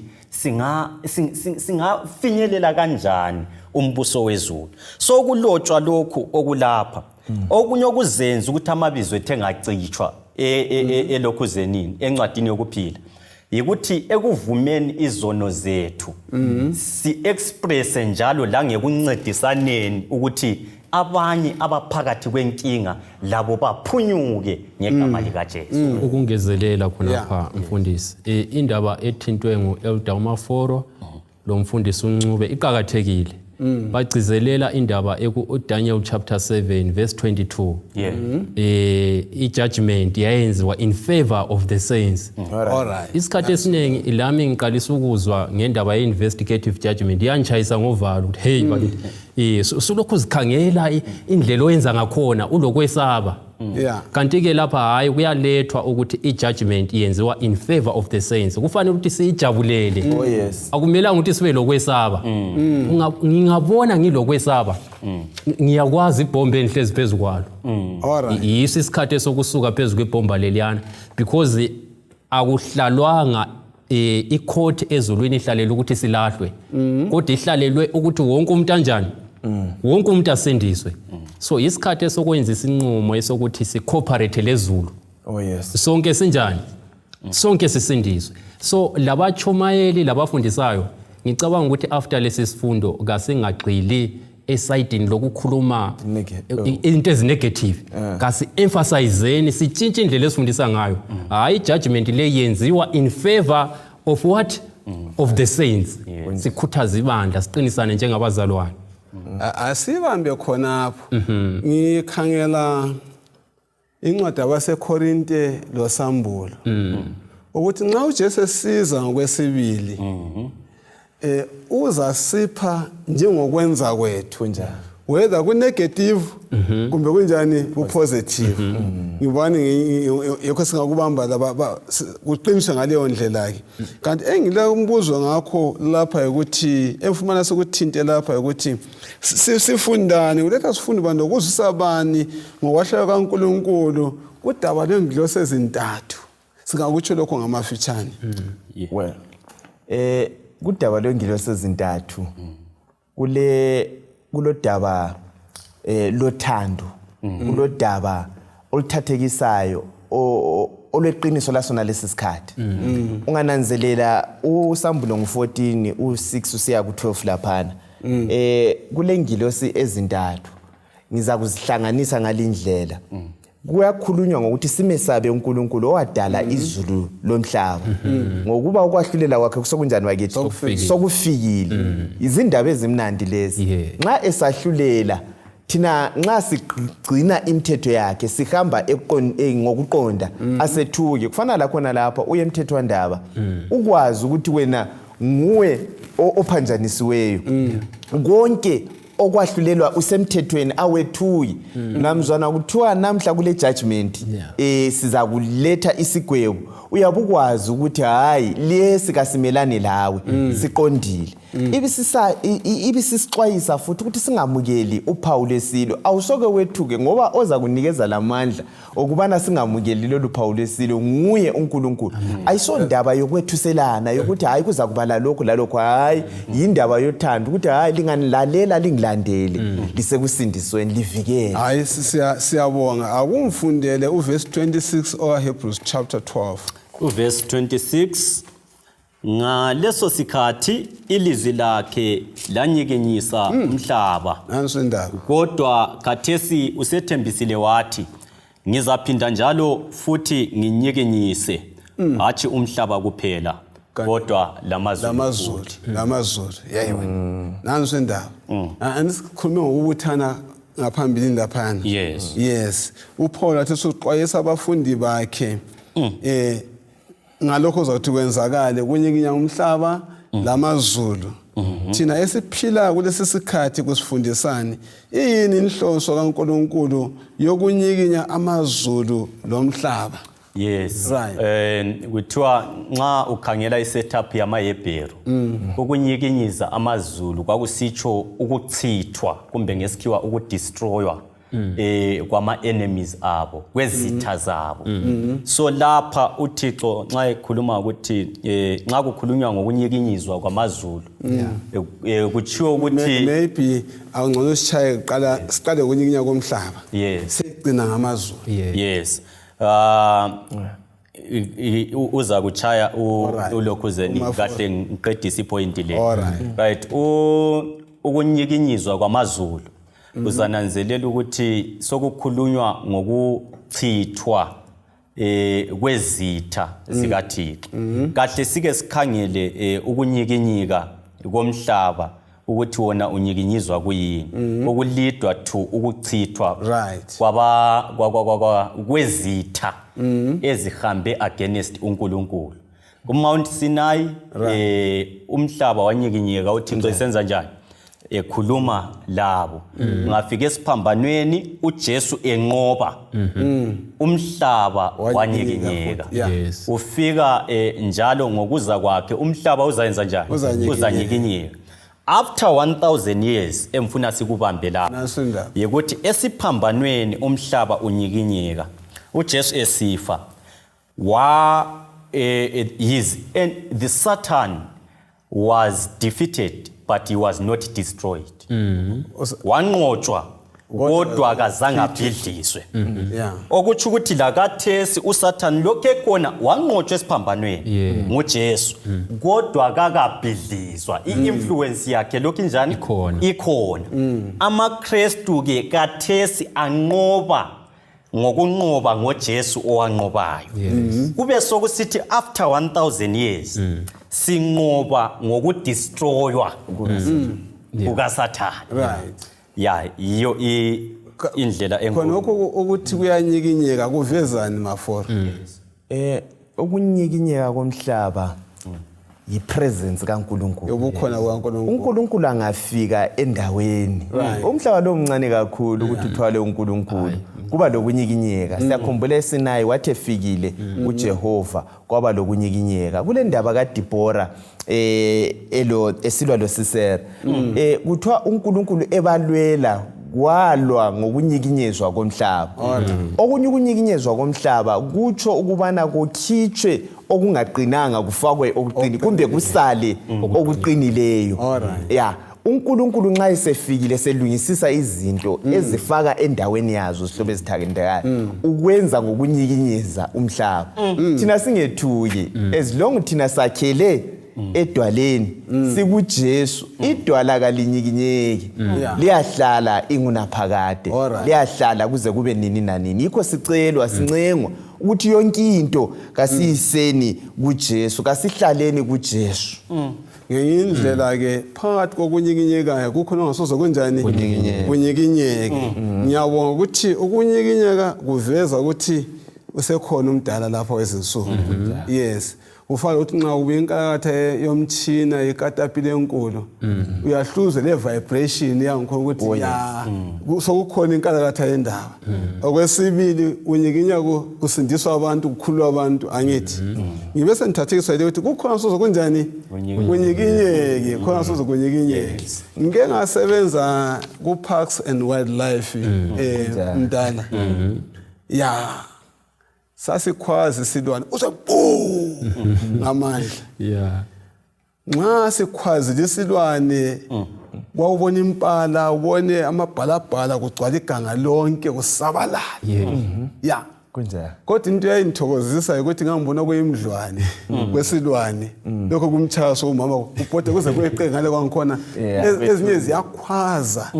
singafinyelela kanjani umbuso wezulu. So kulotshwa lokhu okulapha. Okunye okuzenza ukuthi amabizo ethe engacitshwa. elokhuzenini encwadini yokuphila yikuthi ekuvumeni izono zethu si-expresse njalo langekuncedisaneni ukuthi abanye abaphakathi kwenkinga labo baphunyuke ngegama likaJesu. Ukungezelela khonapha mfundisi, indaba ethintwe ngu-Elder uMaforo lo mfundisi uNcube iqakathekile. Bagcizelela indaba eku-Daniel chapter 7 verse 22. I-judgment yayenziwa in favor of the saints. All right. Isikhathi esiningi lami ngiqalisa ukuzwa ngendaba ye-investigative judgment, yangishayisa ngovalo ukuthi hey bakithi, sulokhu uzikhangela indlela oyenza ngakhona ulokwesaba. Kanti-ke lapha hhayi, kuyalethwa ukuthi i-judgment yenziwa in favor of the saints. Kufanele ukuthi siyijabulele. Oh yes. Akumelanga ukuthi sibe lokwesaba. Ngingabona ngilokwesaba, ngiyakwazi ibhomba endihlezi phezu kwalo. All right. Yiso isikhathi esokusuka phezu kwebhomba leliyana, because akuhlalwanga icourt ezulwini ihlalelwe ukuthi silahlwe, kodwa ihlalelwe ukuthi wonke umuntu anjani, wonke umuntu asindiswe. So isikhathi esokwenza isinqumo esokuthi sicooperate lezulu. Oh yes. Sonke sinjani, sonke sisindiswe. So labachumayeli labafundisayo, ngicabanga ukuthi after lesi sifundo kasingagxili esayidini lokukhuluma into ezinegative, kasi-emphasizeni, sitshintshe indlela esifundisa ngayo. Hhayi, judgment le yenziwa in favor of what? Of the saints. Sikhuthaze ibandla, siqinisane njengabazalwane. Asibambe khonapho. Ngikhangela incwadi abaseKorinte loSambulo ukuthi nxa uJesu esiza ngokwesibili, uzasipha njengokwenza kwethu, whether ku-negative kumbe kunjani, ku-positive. Ngibani yikho singakubamba laba kuqiniswe ngaleyo ndlela-ke. Kanti engile umbuzo ngakho lapha ukuthi emfumana sekuthinte lapha ukuthi sifundani kuletha sifunde bani lokuzwisa bani ngokwahlela kaNkulunkulu kudaba lwengilosi ezintathu. Singakutsho lokho ngamafitshane. Well, kudaba lwengilosi ezintathu, kulodaba lothando, kulodaba oluthathekisayo olweqiniso lasona lesi sikhathi. Ungananzelela uSambulo ngu-14 u-6 usiya ku-12 laphana, kule ngilosi ezintathu ngiza kuzihlanganisa ngalindlela. Kuyakhulunywa ngokuthi simesabe uNkulunkulu owadala izulu lomhlaba, ngokuba ukwahlulela kwakhe kusokunjani bakithi? Sokufikile. Sokufikile. Izindaba ezimnandi lezi. Nxa esahlulela thina, nxa sigcina imithetho yakhe, sihamba ngokuqonda, asethuki. Kufana lakhona lapha uye emthethwandaba, ukwazi ukuthi wena nguwe ophanjanisiweyo, konke okwahlulelwa usemthethweni, awethuki. Namzwana kuthiwa namhla kule judgment, siza kuletha isigwebo, uyabukwazi ukuthi hayi, lesi kasimelane lawe, siqondile. Ibisisixwayisa futhi ukuthi singamukeli uphawu lwesilo. Awusoke wethuke, ngoba oza kunikeza lamandla okubana singamukeli lolu phawu lwesilo nguye uNkulunkulu. Ayisondaba yokwethuselana yokuthi hayi, kuza kuba lalokhu lalokhu. Hayi, yindaba yothando ukuthi hayi, linganilalela, lingilandele, lisekusindisweni, livikele. Hayi, siyabonga. Akumfundele uverse 26 owa-Hebrews chapter 12. Uverse 26: Ngaleso sikhathi ilizwi lakhe lanyikinyisa umhlaba, Nanso indaba. kodwa khathesi usethembisile wathi, "Ngizaphinda njalo futhi nginyikinyise, hatshi umhlaba kuphela, kodwa lamazulu." Lamazulu, lamazulu, yeyi wena, nanso indaba. Anisikhulume ngokubuthana ngaphambilini laphana. Yes. Yes, uPaul athi usuxwayisa abafundi bakhe ngalokho zakuthi kwenzakale kunyikinya umhlaba lamazulu. Thina esiphila kulesi sikhathi kusifundisani? Iyini inhloso kaNkulunkulu yokunyikinya amazulu lomhlaba? Yes. Right. Kuthiwa nxa ukhangela isetup yamaHebheru, ukunyikinyiza amazulu kwakusitsho ukuchithwa, kumbe ngesikhiwa ukudestroywa kwama enemies abo, kwezitha zabo. So lapha uThixo nxa ekhuluma ukuthi nxa kukhulunywa ngokunyikinyizwa kwamazulu, kutshiwo ukuthi Maybe awungcono sishaye kuqala, siqale ukunyikinya komhlaba, sigcina ngamazulu. Yes. Uza kuchaya ulokhuzeni kahle ngiqedisa ipoint le. Right, ukunyikinyizwa kwamazulu uzananzelela ukuthi sokukhulunywa ngokuchithwa kwezitha zikaThixo. Kahle sike sikhangele ukunyikinyika komhlaba ukuthi wona unyikinyizwa kuyini, ukulidwa to ukuchithwa kwaba kwezitha ezihambe against uNkulunkulu. KuMount Sinai umhlaba wanyikinyeka, uThixo esenza njani? Ekhuluma labo. Ngafika esiphambanweni uJesu enqoba, umhlaba wanyikinyeka. Ufika njalo ngokuza kwakhe umhlaba uzayenza njani? Uzanyikinyeka. After 1000 years emfuna sikubambe lapha yikuthi esiphambanweni umhlaba unyikinyeka, uJesu esifa and the Satan was defeated but he was not destroyed. Wanqotshwa kodwa akazange abhidliswe. Okutsho ukuthi lakathesi uSathane lokhu ekhona, wanqotshwa esiphambanweni nguJesu, kodwa akakabhidliswa. I-influence yakhe lokhu injani? Ikhona. AmaKrestu ke kathesi anqoba ngokunqoba ngoJesu owanqobayo. Kube sokusithi after 1000 years sinqoba ngokudestroywa kukaSathane. Ya, yiyo indlela enkulu. Khonokho ukuthi kuyanyikinyeka kuvezani Maforo? Ukunyikinyeka komhlaba yi-presence kaNkulunkulu. Ubukhona bukaNkulunkulu. uNkulunkulu angafika endaweni, umhlaba lo mncane kakhulu ukuthi uthwale uNkulunkulu, kuba lokunyikinyeka. Siyakhumbula eSinayi wathi efikile uJehova kwaba lokunyikinyeka. Kule ndaba kaDibora elo esilwa lo Sisera, kuthiwa uNkulunkulu ebalwela kwalwa ngokunyikinyezwa komhlaba. Okunye ukunyikinyezwa komhlaba kutsho ukubana kukhitshwe okungaqinanga kufakwe okuqini, kumbe kusale okuqinileyo. Ya, uNkulunkulu nxa esefikile selungisisa izinto ezifaka endaweni yazo, zihlobo ezithandekayo, ukwenza ngokunyikinyeza umhlaba. Thina singethuki, as long thina sakhele edwaleni, sikuJesu, idwala kalinyikinyeki, liyahlala ingunaphakade, liyahlala kuze kube nini nanini. Yikho sicelwa, sincengwa ukuthi yonke into kasiyiseni kuJesu, kasihlaleni kuJesu. Ngenye indlela ke phakathi kokunyikinyekayo kukhona ongasoze kunjani kunyikinyeke. Ngiyabonga ukuthi ukunyikinyeka kuveza ukuthi usekhona umdala lapha wezinsuku. Yes, ufana ukuthi nxa ubuya inkalakatha yomtshina ikatapile enkulu, uyahluze le vibration yangikhona ukuthi ya, sokukhona inkalakatha yendaba. Okwesibili, unyikinya kusindiswa abantu, kukhululwa abantu, angithi? Ngibe sengithathekiswa yile ukuthi kukhona soze kunjani kunyikinyeke, khona soze kunyikinyeke. Ngike ngasebenza ku-Parks and Wildlife, mntana, ya, sasikhwaza isilwane uze bu ngamandla. Nxa sikhwazile isilwane, kwawubona impala, ubone amabhalabhala, kugcwala iganga lonke, kusabalala, ya. Kunjalo. Kodwa into eyayingithokozisa ukuthi ngangibona kuyimdlwane kwesilwane lokho kumchaso umama kubhode kuze kweqe ngale kwangikhona. Ezinye ziyakhwaza.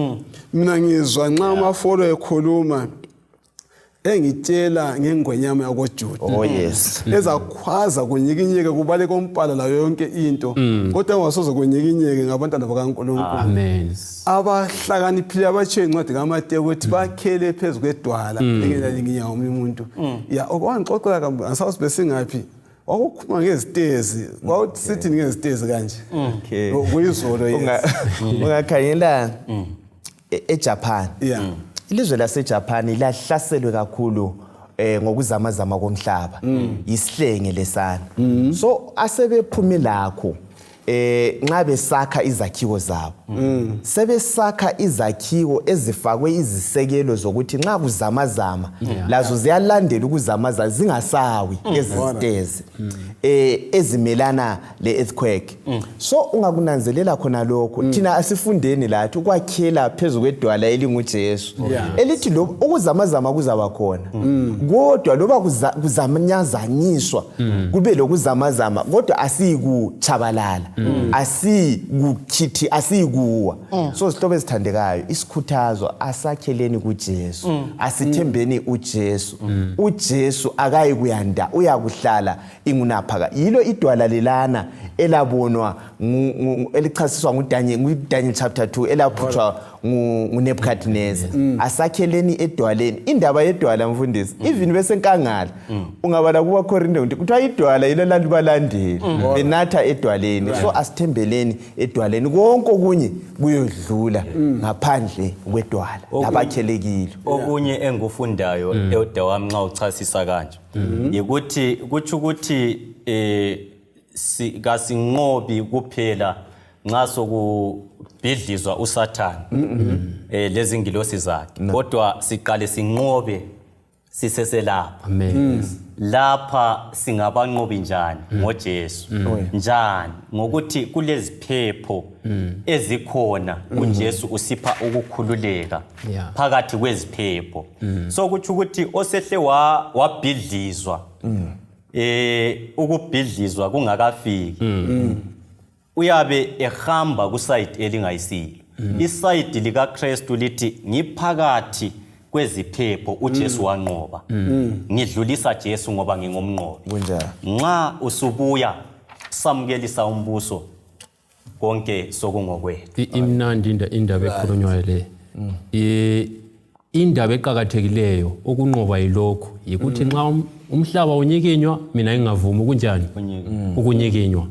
Mina ngizwa nxa amafolo ekhuluma engitshela ngengwenyama yakoJuda Oh yes. ezakhwaza kunyikinyeke, kubaleka umpala layo yonke into, kodwa engasoze kunyikinyeke ngabantwana bakaNkulunkulu Amen. Abahlakaniphile abatshiye incwadi kaMateyu ukuthi bakhele phezu kwedwala engenalinginya omunye umuntu. Ya, okwangixoxela kambe angisazi besingaphi, wakukhuluma ngezitezi, kwawusithi ngezitezi kanje. Kuyizolo, yes. Ungakhangela eJapan. Ilizwe laseJapan lahlaselwe kakhulu ngokuzamazama komhlaba. Yisihlenge lesana. So asebephume lakho. Nxa besakha izakhiwo zabo, sebesakha izakhiwo ezifakwe izisekelo zokuthi nxa kuzamazama lazo ziyalandela ukuzamazama, zingasawi lezi zitezi ezimelana le-earthquake. So ungakunanzelela khona lokho, thina asifundeni lathi ukwakhela phezu kwedwala elinguJesu, elithi lo ukuzamazama kuzaba khona, kodwa loba kuzamanyazanyiswa, kube lokuzamazama, kodwa asiyikutshabalala, asiyikukhithi, asiyikuwa. So zihlobo ezithandekayo, isikhuthazo, asakheleni kuJesu, asithembeni uJesu. UJesu akayi kuyanda, uyakuhlala ingunaphaka. Yilo idwala lelana elabonwa elichasiswa nguDaniel chapter 2, elaphutshwa nguNebuchadnezzar. Asakheleni edwaleni. Indaba yedwala, mfundisi, even besenkangala, ungabala kubaKorinte ukuthi kuthiwa idwala yilo lalibalandela, benatha edwaleni. So asithembeleni edwaleni, konke okunye kuyodlula ngaphandle kwedwala labakhelekile. Okunye engikufundayo, elder wami, nxa uchasisa kanje, yikuthi kutsho ukuthi kasinqobi kuphela nxa sokubhidlizwa uSathane lezingilosi zakhe, kodwa siqale sinqobe siseselapha. Amen. Lapha singabanqobi njani ngoJesu? Njani? Ngokuthi kuleziphepho ezikhona, uJesu usipha ukukhululeka phakathi kweziphepho. So kutsho ukuthi osehle wabhidlizwa, ukubhidlizwa kungakafiki, uyabe ehamba kuside elingayisilo. Iside likaKristu lithi ngiphakathi kweziphepho, uJesu wanqoba, ngidlulisa Jesu ngoba ngingumnqobi. Kunjalo. Nxa usubuya samukelisa umbuso, konke sokungokwethu. Imnandi indaba ekhulunywayo le. Indaba eqakathekileyo ukunqoba yilokhu, yikuthi nxa umhlaba unyikinywa, mina ngingavumi kunjani ukunyikinywa.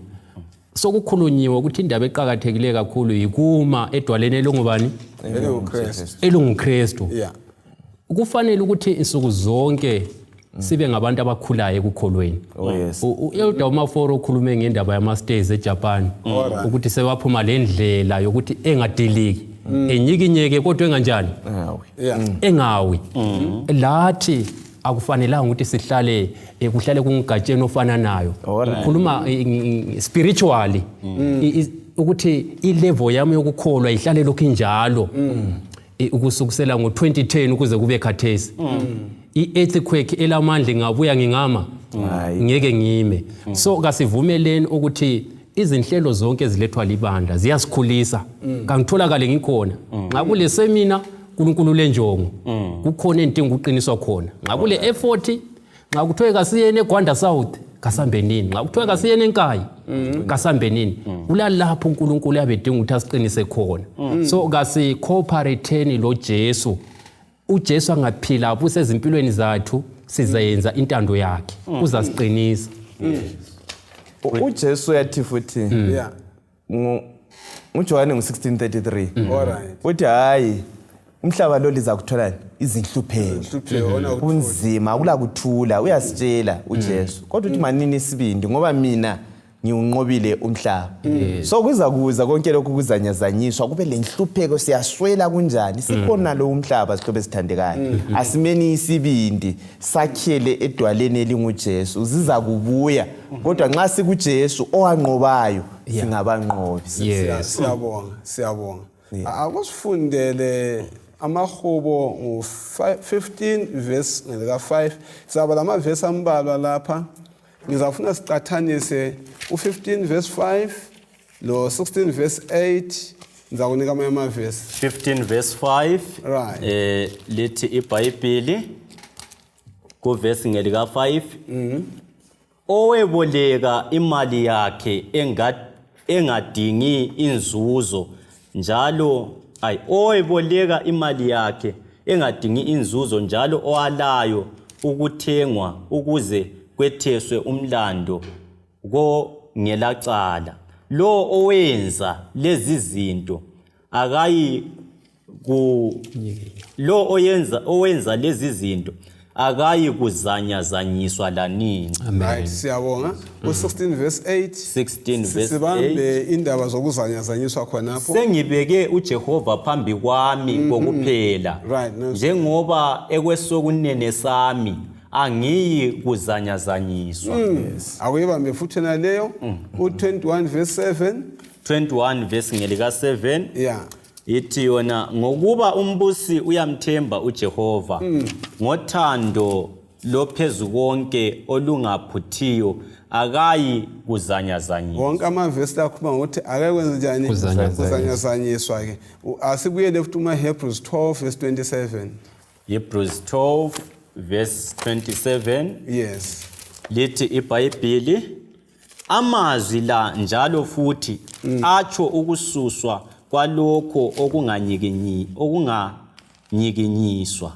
Sokukhulunyiwe ukuthi indaba eqakathekileyo kakhulu yikuma edwaleni elingubani? ElinguKristu. ElinguKristu. Kufanele ukuthi insuku zonke sibe ngabantu abakhulayo ekukholweni. Oh, yes. U-Elder uMaforo ukhulume ngendaba yama-stairs eJapan, ukuthi sebaphuma le ndlela yokuthi engadiliki, enyikinyeke, kodwa enganjani? Awe. Engawi. Lathi akufanelanga ukuthi sihlale kuhlale kungugatsheni ofananayo. Ngikhuluma spiritually, ukuthi i-level yami yokukholwa ihlale lokhu injalo ukusukisela ngo-2010 ukuze kube khathesi. I-earthquake elamandla ingabuya, ngingama? Hayi. Ngeke ngime. So kasivumeleni ukuthi izinhlelo zonke ezilethwa libandla ziyasikhulisa. Kangitholakale ngikhona nxa kule seminar. uNkulunkulu lenjongo, kukhona entinga ukuqiniswa khona. Nxa kule effort, nxa kuthiwe kasiyeni eGwanda South, kasambenini. Nxa kuthiwe kasiyeni eNkayi, kasambenini. Kulalapho uNkulunkulu yabe edinga ukuthi asiqinise khona. So kasi-cooperateni lo Jesu. UJesu angaphila abuse ezimpilweni zathu, sizayenza intando yakhe, uzasiqinisa. UJesu uyathi futhi nguJohane ngo-1633, uthi hayi, umhlaba lo liza kutholani izinhlupheko. Inhlupheko, wona kuthula. Kunzima, akula kuthula, uyasitshela uJesu, kodwa uthi manini isibindi ngoba mina ngiwunqobile umhlaba. So kuza kuza konke lokhu kuzanyazanyiswa, kube le nhlupheko, siyaswela, kunjani, sikhona lo umhlaba. Sihlobo esithandekayo, asimeni isibindi, sakhele edwaleni elinguJesu. Ziza kubuya, kodwa nxa sikuJesu owanqobayo, singabanqobi. Siyabonga, siyabonga. Akusifundele amahubo ngu-15 verse ngelika 5. Sizaba lamavesi ambalwa lapha. Ngizafuna siqathanise u-15 verse 5 lo 16 verse 8. Ngizakunika amanye amavesi. 15 verse 5. Lithi iBhayibheli kuvesi ngelika 5: Oweboleka imali yakhe engadingi inzuzo njalo, ay, oweboleka imali yakhe engadingi inzuzo njalo owalayo ukuthengwa ukuze kwetheswe umlando kongelacala, lo owenza lezi zinto akayi ku lo oyenza owenza lezi zinto. Akayi kuzanyazanyiswa lanini. Right, siyabonga. U-16 verse 8. 16 verse 8. Sibambe indaba zokuzanyazanyiswa khonapho. Sengibeke uJehova phambi kwami kokuphela. Right, no. Njengoba ekwesokunene sami angiyi kuzanyazanyiswa. Akuyibambe futhi naleyo. U-21 verse 7. 21 verse ngelika 7. Yeah. Ithi yona ngokuba umbusi uyamthemba uJehova ngothando lophezu konke olungaphuthiyo akayi kuzanyazanyiswa. Wonke amavesi la akhuluma ngokuthi ake kwenze njani? Kuzanyazanyiswa. Kuzanyazanyiswa ke. Asibuyele futhi kuma Hebrews 12 verse 27. Hebrews 12 verse 27. Yes. Lithi iBhayibheli amazwi la njalo futhi atsho ukususwa kwalokho okunganyikinyiswa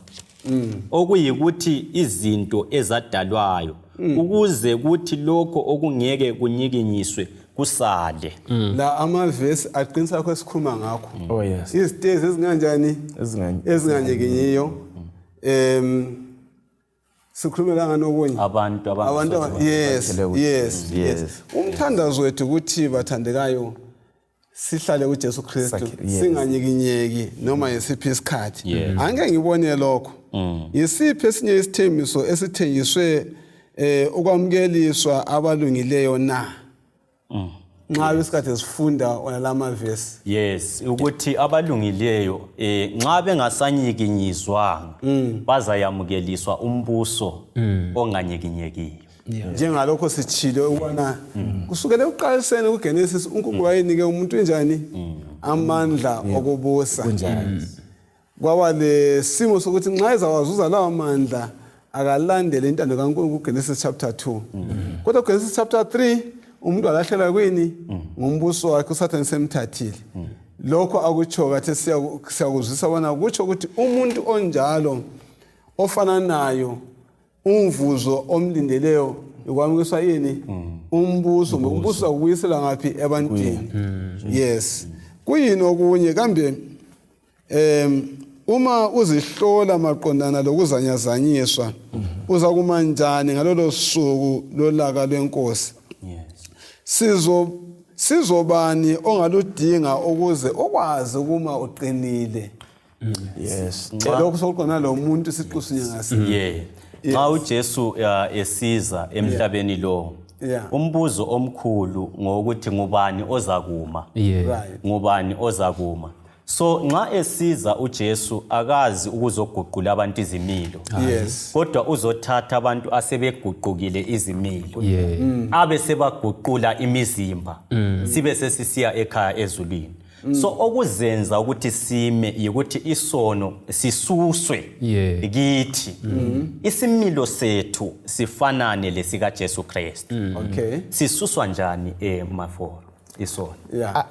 okuyikuthi izinto ezadalwayo ukuze kuthi lokho okungeke kunyikinyiswe kusale. La amavesi aqinisa lokho esikhuluma ngakho. Oh, yes. Izitezi ezinganjani? Ezinganyikinyiyo. Sikhulumela ngani okunye? Abantu Abantu yes, yes, yes. Umthandazo wethu ukuthi bathandekayo sihlale kuJesu Kristu singanyikinyeki noma yesiphi isikhathi. Angeke ngibone lokho. Yisiphi esinye isithembiso esithengiswe ukwamukeliswa abalungileyo na? Nxa isikhathi sifunda ona lamavesi. Yes, ukuthi abalungileyo nxa bengasanyikinyizwanga bazayamukeliswa umbuso onganyikinyekiyo. Njengalokho sitshilo ukubana kusukela ekuqaliseni kuGenesis uNkulunkulu wayenike umuntu njani amandla okubusa. Kwaba lesimo sokuthi nxa ezawazuza lawo mandla akalandele intando kaNkulunkulu kuGenesis chapter 2. Kodwa kuGenesis chapter 3 umuntu alahlela kwini ngumbuso wakhe uSathane semthathile. Lokho akutsho kathi siyakuzwisa bona kutsho ukuthi umuntu onjalo ofananayo umvuzo omlindeleyo ukwamukiswa yini umbuso, umbuso ukubuyisela ngaphi ebantwini. Yes. Kuyini okunye kambe uma uzihlola maqondana lokuzanyazanyiswa uza kuma njani ngalolo suku lolaka lwenkosi? Sizobani ongaludinga ukuze ukwazi ukuma uqinile? Yes. Lokho sokuqona lo muntu siqusunye ngase. Yeah. Xa uJesu esiza emhlabeni lo, umbuzo omkhulu ngokuthi ngubani ozakuma? Ngubani ozakuma? So nxa esiza uJesu akazi ukuzoguqula abantu izimilo. Yes. Kodwa uzothatha abantu asebeguqukile izimilo. Abe sebaguqula imizimba. Sibe sesisiya ekhaya ezulwini. So okuzenza ukuthi sime ukuthi isono sisuswe kithi. Isimilo sethu sifanane lesika Jesu Kristu. Okay. Sisuswa njani maforo isono?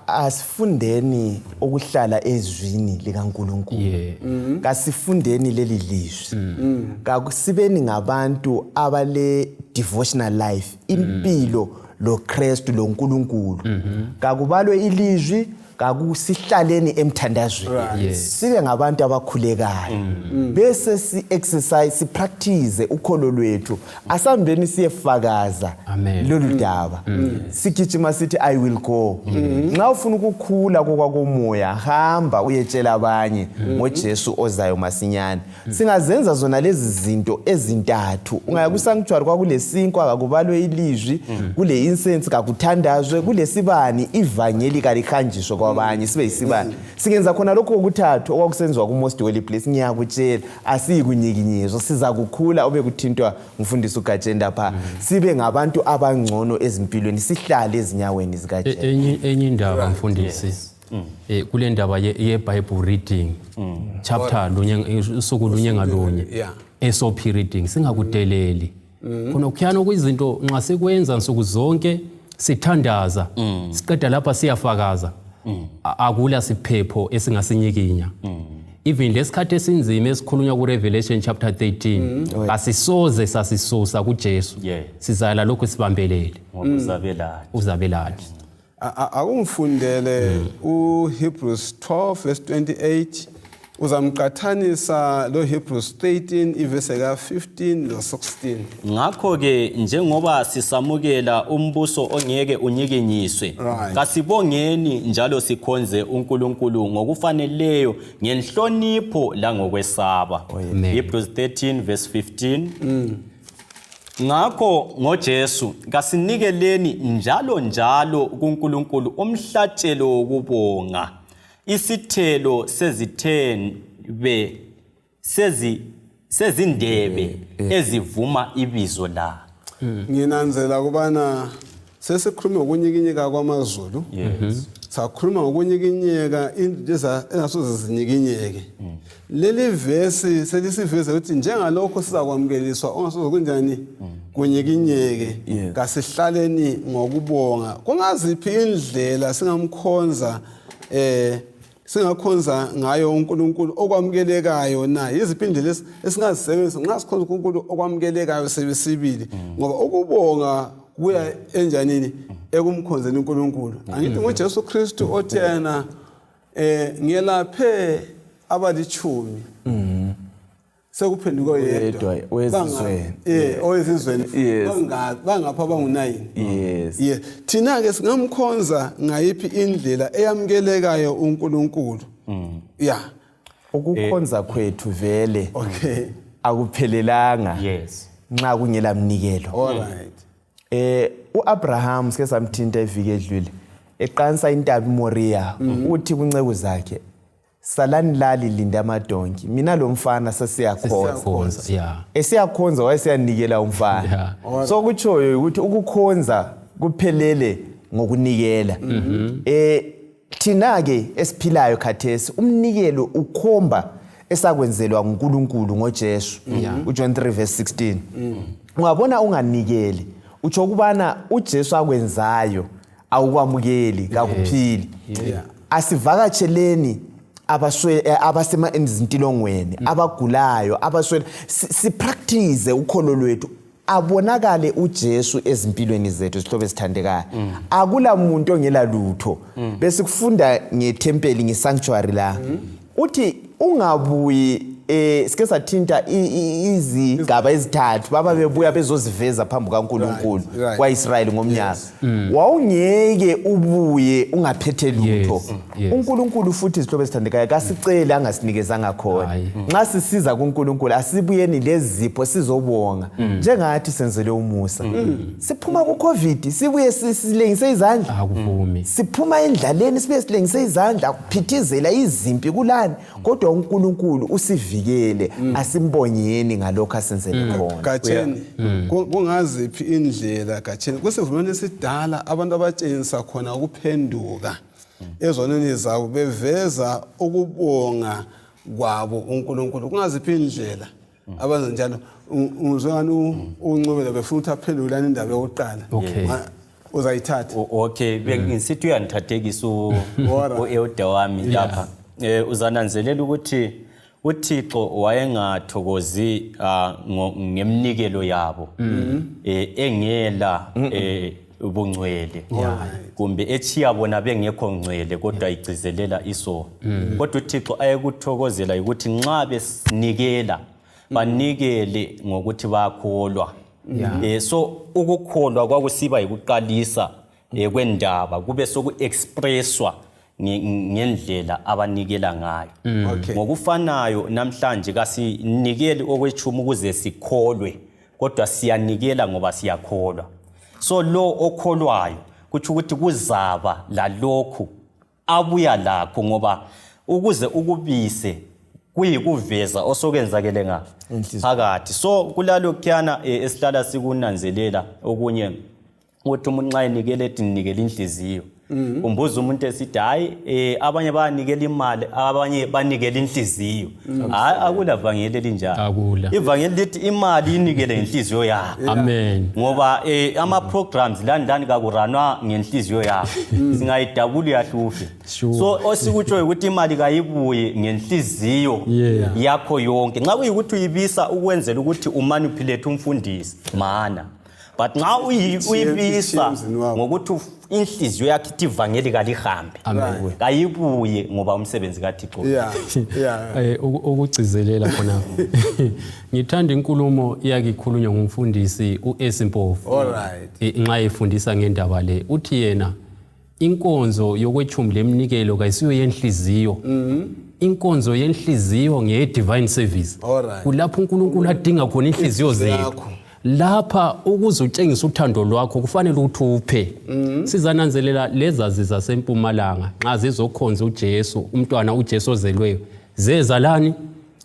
Asifundeni ukuhlala ezwini likaNkulunkulu. Kasifundeni leli lizwi. Kakusibeni ngabantu abale devotional life, impilo lo Kristu lo Nkulunkulu. Kakubalwe ilizwi, kakusihlaleni emthandazweni. Sibe ngabantu abakhulekayo. Bese si exercise, si practice ukholo lwethu. Asambeni siyefakaza lolu daba. Sigijima sithi I will go. Nxa ufuna ukukhula kokwakomoya, hamba uyetshela abanye ngoJesu ozayo masinyane. Singazenza zona lezi zinto ezintathu. Ungaya kusanctuary kwakulesinkwa, kakubalwe ilizwi, kule incense kakuthandazwe, kulesibani ivangeli kalihanjiswe kwabanye, sibe yisibani. Singenza khona lokho okuthathu okwakusenziwa ku Most Holy Place, ngiyakutshela asiyikunyikinyizwa, siza kukhula obekuthintwa umfundisi uGatsheni lapha. Sibe ngabantu abangcono ezimpilweni, sihlale ezinyaweni zikaJesu. Enye indaba mfundisi, kule ndaba ye Bible reading chapter lunye usuku lunye ngalunye, SOP reading, singakudeleli. Khona kukhuyana kuyizinto nxa sikwenza nsuku zonke sithandaza, siqeda lapha siyafakaza, akula siphepho esingasinyikinya. Even lesikhathi esinzima esikhulunywa ku Revelation chapter 13 asisoze sasisusa kuJesu. Sizala lokhu sibambelele. Ngokuzabelana. Uzabelana. Akungifundele uHebrews 12 verse 28, Uzamqathanisa lo Hebrews 13 ivese ka-15 lo-16. Ngakho-ke njengoba sisamukela umbuso ongeke unyikinyiswe, kasibongeni njalo sikhonze uNkulunkulu ngokufaneleyo ngenhlonipho langokwesaba. Hebrews 13 verse 15. Ngakho ngoJesu kasinikeleni njalo njalo kuNkulunkulu umhlatshelo wokubonga, isithelo sezithebe sezi sezindebe ezivuma ibizo la. Nginanzela ukubana sesikhulume ngokunyikinyeka kwamazulu. Sakhuluma ngokunyikinyeka into engasoze zinyikinyeke. Leli vesi selisiveze ukuthi njengalokho sizakwamukeliswa ongasoze kunjani kunyikinyeke. Kasihlaleni ngokubonga. Kungaziphi indlela singamkhonza singakhonza ngayo uNkulunkulu okwamukelekayo na? Yiziphi indlela esingazisebenzisa nxa sikhonza uNkulunkulu okwamukelekayo sibili? Ngoba ukubonga kuya enjanini ekumkhonzeni uNkulunkulu. Angithi nguJesu Kristu othi yena ngiyelaphe abalitshumi sekuphenduke oyedwa owezizweni. Owezizweni. Bangapha bangu-9. Yes. Thina-ke singamkhonza ngayiphi indlela eyamukelekayo uNkulunkulu? Yeah. Ukukhonza kwethu vele akuphelelanga. Nxa kungela mnikelo. All right. uAbraham sike samthinta iviki edlule eqansa intaba iMoriya, uthi kunceku zakhe, salani lali linde amadonki, mina lo mfana sesiyakhonza. Esiyakhonza wayesiyanikela umfana. So kutshoyo ukuthi ukukhonza kuphelele ngokunikela. Thina ke esiphilayo khathesi umnikelo ukhomba esakwenzelwa nguNkulunkulu ngoJesu. uJohn 3 verse 16. Ungabona unganikeli, utsho ukubana uJesu akwenzayo awukwamukeli, kakuphili. Asivakatsheleni abasema ezintilongweni, abagulayo, abaswele, sipractice ukholo lwethu, abonakale uJesu ezimpilweni zethu, zihlobo ezithandekayo. Akula muntu ongela lutho. Bese kufunda ngethempeli, ngesanctuary la. Uthi ungabuyi, sike sathinta izigaba ezithathu baba bebuya bezoziveza phambi kaNkulunkulu kwaIsrayeli ngomnyaka. Wawungeke ubuye ungaphethe lutho. uNkulunkulu futhi izihlobo ezithandekayo kasiceli angasinikezanga khona. Nxa sisiza kuNkulunkulu asibuyeni lezipho sizobonga njengathi senzele umusa. Siphuma ku-COVID sibuye silengise izandla. Akuvumi. Siphuma endlaleni sibuye silengise izandla, kuphithizela izimpi kulani, kodwa uNkulunkulu usivikele, asimbongeni ngalokho asenzele khona. Gatsheni, kungaziphi indlela Gatsheni kusivumelwano esidala abantu abatshengisa khona ukuphenduka ezonweni zabo beveza ukubonga kwabo uNkulunkulu? Kungaziphi indlela abenza njalo? Uzwani uNcubele befuna ukuthi aphendulane indaba yokuqala. Uzayithatha. Okay, bengisithi uyangithathekisa u-elder wami lapha. Uzananzelela ukuthi uThixo wayengathokozi ngemnikelo yabo engela bungcwele, kumbe echiya bona bengekho ngcwele kodwa igcizelela isono. Kodwa uThixo ayekuthokozela ukuthi nxa besinikela banikele ngokuthi bayakholwa. So ukukholwa kwakusiba yikuqalisa kwendaba, kube soku-expresswa ngendlela abanikela ngayo. Ngokufanayo namhlanje kasinikeli okwetshumi ukuze sikholwe, kodwa siyanikela ngoba siyakholwa. So lo okholwayo kutsho ukuthi kuzaba lalokhu abuya lakho, ngoba ukuze ukubise kuyikuveza osokwenzakele nga phakathi. So kulalokhuyana esihlala sikunanzelela okunye, ukuthi umuntu nxa enikela ethi ninikela inhliziyo, umbuza umuntu esithi hayi, abanye bayanikela imali, abanye banikela inhliziyo. Hayi, akula vangeli elinjalo. Akula. Ivangeli lithi imali inikele ngenhliziyo yakho. Amen. Ngoba ama-programs lani lani kakuranwa ngenhliziyo yakho. Singayidabula uyahlufe. So osikutshoyo ukuthi imali kayibuye ngenhliziyo yakho yonke. Nxa kuyikuthi uyibisa ukwenzela ukuthi umanipulate umfundisi, mana. But nxa uyibisa emzini wakho. Ngokuthi inhliziyo yakho ithi ivangeli kalihambe, kayibuye, ngoba umsebenzi kaThixo. yeah Ukugcizelela khona, ngithanda inkulumo iyake ikhulunywa ngumfundisi u-S Mpofu. All right. Nxa efundisa ngendaba le, uthi yena inkonzo yokwechumi leminikelo kayisiyo yenhliziyo. Inkonzo yenhliziyo ngeye-divine service. All right. Kulapho uNkulunkulu adinga khona inhliziyo zethu. Yakho. Lapha ukuze utshengise uthando lwakho kufanele ukuthi uphe. Sizananzelela lezazi zasempumalanga nxa zizokhonza uJesu, umntwana uJesu ozelweyo, zeza lani?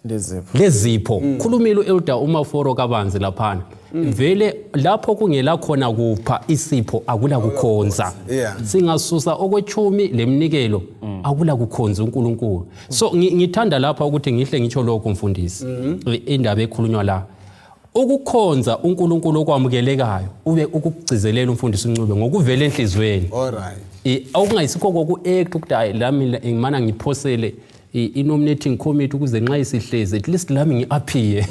Lezipho. Lezipho. Khulumile u-elder uMaforo kabanzi laphana. Vele lapho kungela khona kupha isipho, akula kukhonza. Singasusa okwechumi leminikelo, akula kukhonza uNkulunkulu. So ngithanda lapha ukuthi ngihle ngitsho lokho, mfundisi. Indaba ekhulunywa la, ukukhonza uNkulunkulu okwamukelekayo, ube ukugcizelela umfundisi uNcube ngokuvela enhliziyweni. All right. Okungayisikho koku-act ukuthi hayi, lami ngimana ngiphosele i-nominating committee ukuze nxa isihlezi at least lami ngi-appear,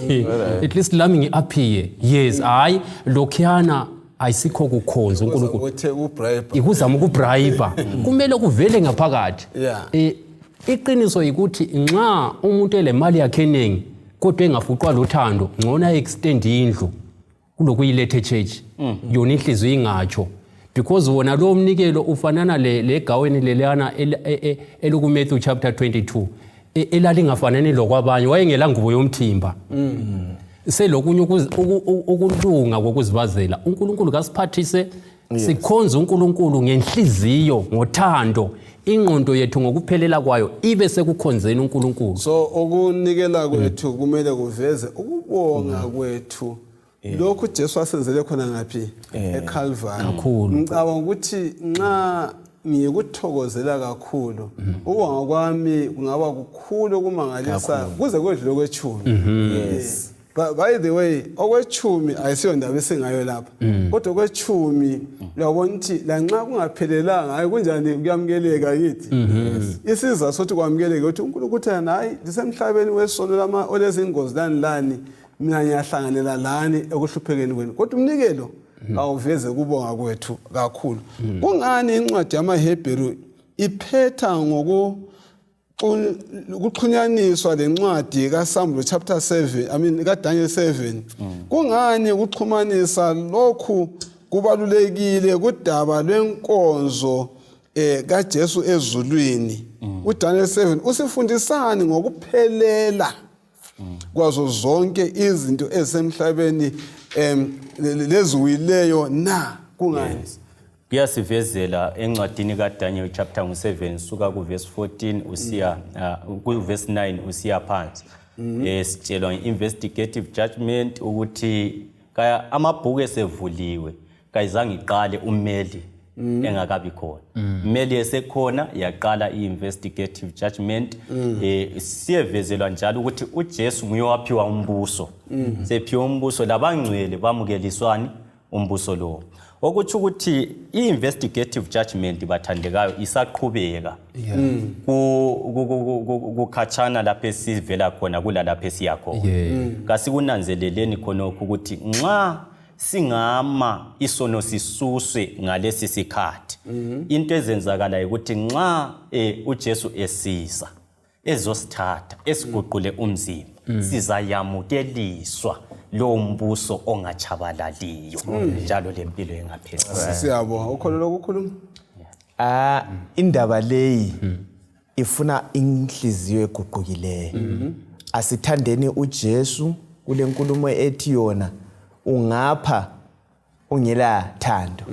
at least lami ngi-appear. Yes, hhayi, lokhuyana ayisikho kukhonza uNkulunkulu. Uthe ubribe. Ikuzama ukubribe. Kumele kuvele ngaphakathi. Iqiniso yikuthi nxa umuntu elemali yakhe eningi kodwa engafuqwa lothando, ngcono ayi-extend indlu kulokuyiletha echurch yona inhliziyo ingatsho, because wona lowo mnikelo ufanana legaweni leliyana elikuMatthew chapter 22, elalingafanani lokwabanye. Wayengela ngubo yomthimba, selokunye ukulunga kokuzibazela. uNkulunkulu kasiphathise sikhonze uNkulunkulu ngenhliziyo, ngothando, ingqondo yethu ngokuphelela kwayo ibe sekukhonzeni uNkulunkulu. So ukunikela kwethu kumele kuveze ukubonga kwethu lokhu Jesu asenzele khona ngaphi? ECalvary. Kakhulu. Ngicabanga ukuthi nxa ngikuthokozela kakhulu, ukubonga kwami kungaba kukhulu okumangalisa kuze kwedlule kwechumi. By the way, okwechumi ayisiyo ndaba esingayo lapha, kodwa okwechumi uyabona ukuthi lanxa kungaphelelanga, hayi, kunjani, kuyamukeleka kithi. Isizathu sokuthi kwamukeleke ukuthi uNkulunkulu uthi yena, hayi, lisemhlabeni wesono lama olezingozi lani lani, mina ngiyahlanganela lani ekuhluphekeni kwenu. Kodwa umnikelo awuveze kubonga kwethu kakhulu. Kungani incwadi yamaHebheru iphetha ngoku kuxhunyaniswa lencwadi kaSambulo chapter 7, I mean kaDaniel 7? Kungani ukuxhumanisa lokhu kubalulekile kudaba lwenkonzo kaJesu ezulwini? UDaniel 7 usifundisani ngokuphelela kwazo zonke izinto ezisemhlabeni leziwileyo na? Kungani? Yes. Kuyasivezela encwadini kaDaniel chapter 7, suka kuverse 14 usiya kuverse 9 usiya phansi. Sitshelwa nge-investigative judgment ukuthi kaya amabhuku esevuliwe, kayizange iqale ummeli engakabi khona. Mmeli esekhona yaqala i-investigative judgment. Siyevezelwa njalo ukuthi uJesu nguye owaphiwa umbuso. Sephiwe umbuso, labangcwele bamukeliswani umbuso lowo, okutsho ukuthi i-investigative judgment, bathandekayo, isaqhubeka. Kukhatshana lapho esivela khona kulalapho esiya khona. Kasikunanzeleleni khonokho ukuthi nxa singama isono sisuswe ngalesi sikhathi, into ezenzakalayo ukuthi nxa uJesu esiza ezosithatha esiguqule umzimba, sizayamukeliswa lowo mbuso ongatshabalaliyo njalo lempilo engaphezulu. Siyabonga. Ukholo lokukhuluma. Ah, indaba leyi ifuna inhliziyo eguqukileyo. Asithandeni uJesu. Kule nkulumo ethi yona ungapha ungela thando,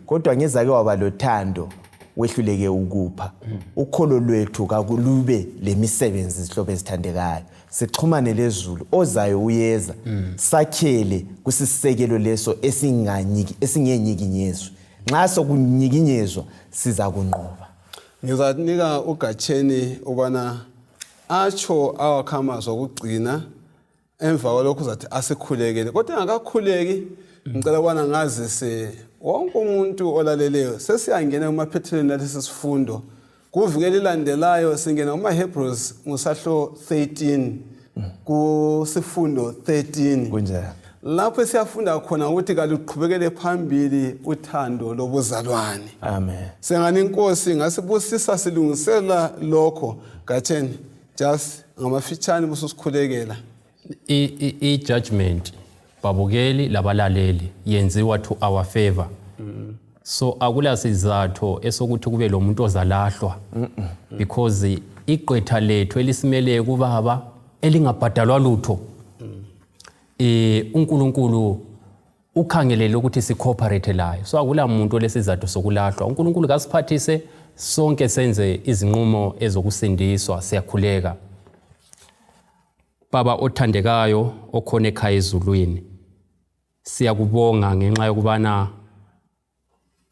kodwa ngezake waba lothando wehluleke ukupha. Ukholo lwethu kakulube lemisebenzi, zihlobo ezithandekayo. Sixhumane lezulu, ozayo uyeza. Sakhele kusisekelo leso esinganyiki esingenyikinyezwe. Nxa sokunyikinyezwa, siza kunqoba. Ngizanika uGatsheni ubana atsho awakhe amazwi okugcina. Emva kwalokho uzathi asikhulekele, kodwa engakakhuleki ngicela ukubana ngazise wonke umuntu olaleleyo, sesiyangena kumaphethelweni alesi sifundo. Kuviki elilandelayo singena kuma-Hebrews ngusahlo 13, kusifundo 13. Kunjalo. Lapho siyafunda khona ukuthi kaluqhubekele phambili uthando lobuzalwane. Amen. Sengani inkosi ngasibusisa silungisela lokho gatsheni just ngamafitshane bususikhulekela. I-judgment babukeli labalaleli yenziwa to our favor. So akula sizatho esokuthi kube lo muntu ozalahlwa because igqwetha lethu elisimeleyo kubaba elingabhadalwa lutho uNkulunkulu ukhangelele ukuthi sicooperate layo. So akula muntu olesizathu sokulahlwa. uNkulunkulu kasiphathise sonke senze izinqumo ezokusindiswa. Siyakhuleka. Baba othandekayo okhona ekhaya ezulwini, siyakubonga ngenxa yokubana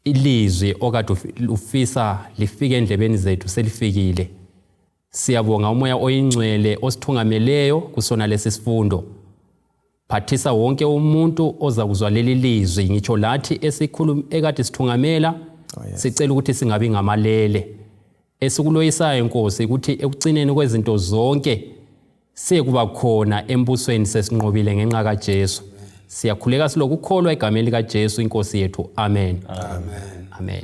ilizwi okade ufisa lifike endlebeni zethu selifikile. Siyabonga umoya oyingcwele osithungameleyo kusona lesi sifundo. Phathisa wonke umuntu oza kuzwa leli lizwi, ngitsho lathi esikhuluma ekade sithungamela. Sicela ukuthi singabi ngamalele. Esikuloyisayo Nkosi ukuthi ekucineni kwezinto zonke siyekuba khona embusweni sesinqobile ngenxa kaJesu. Siyakhuleka silokukholwa egameni likaJesu inkosi yethu. Amen. Amen. Amen.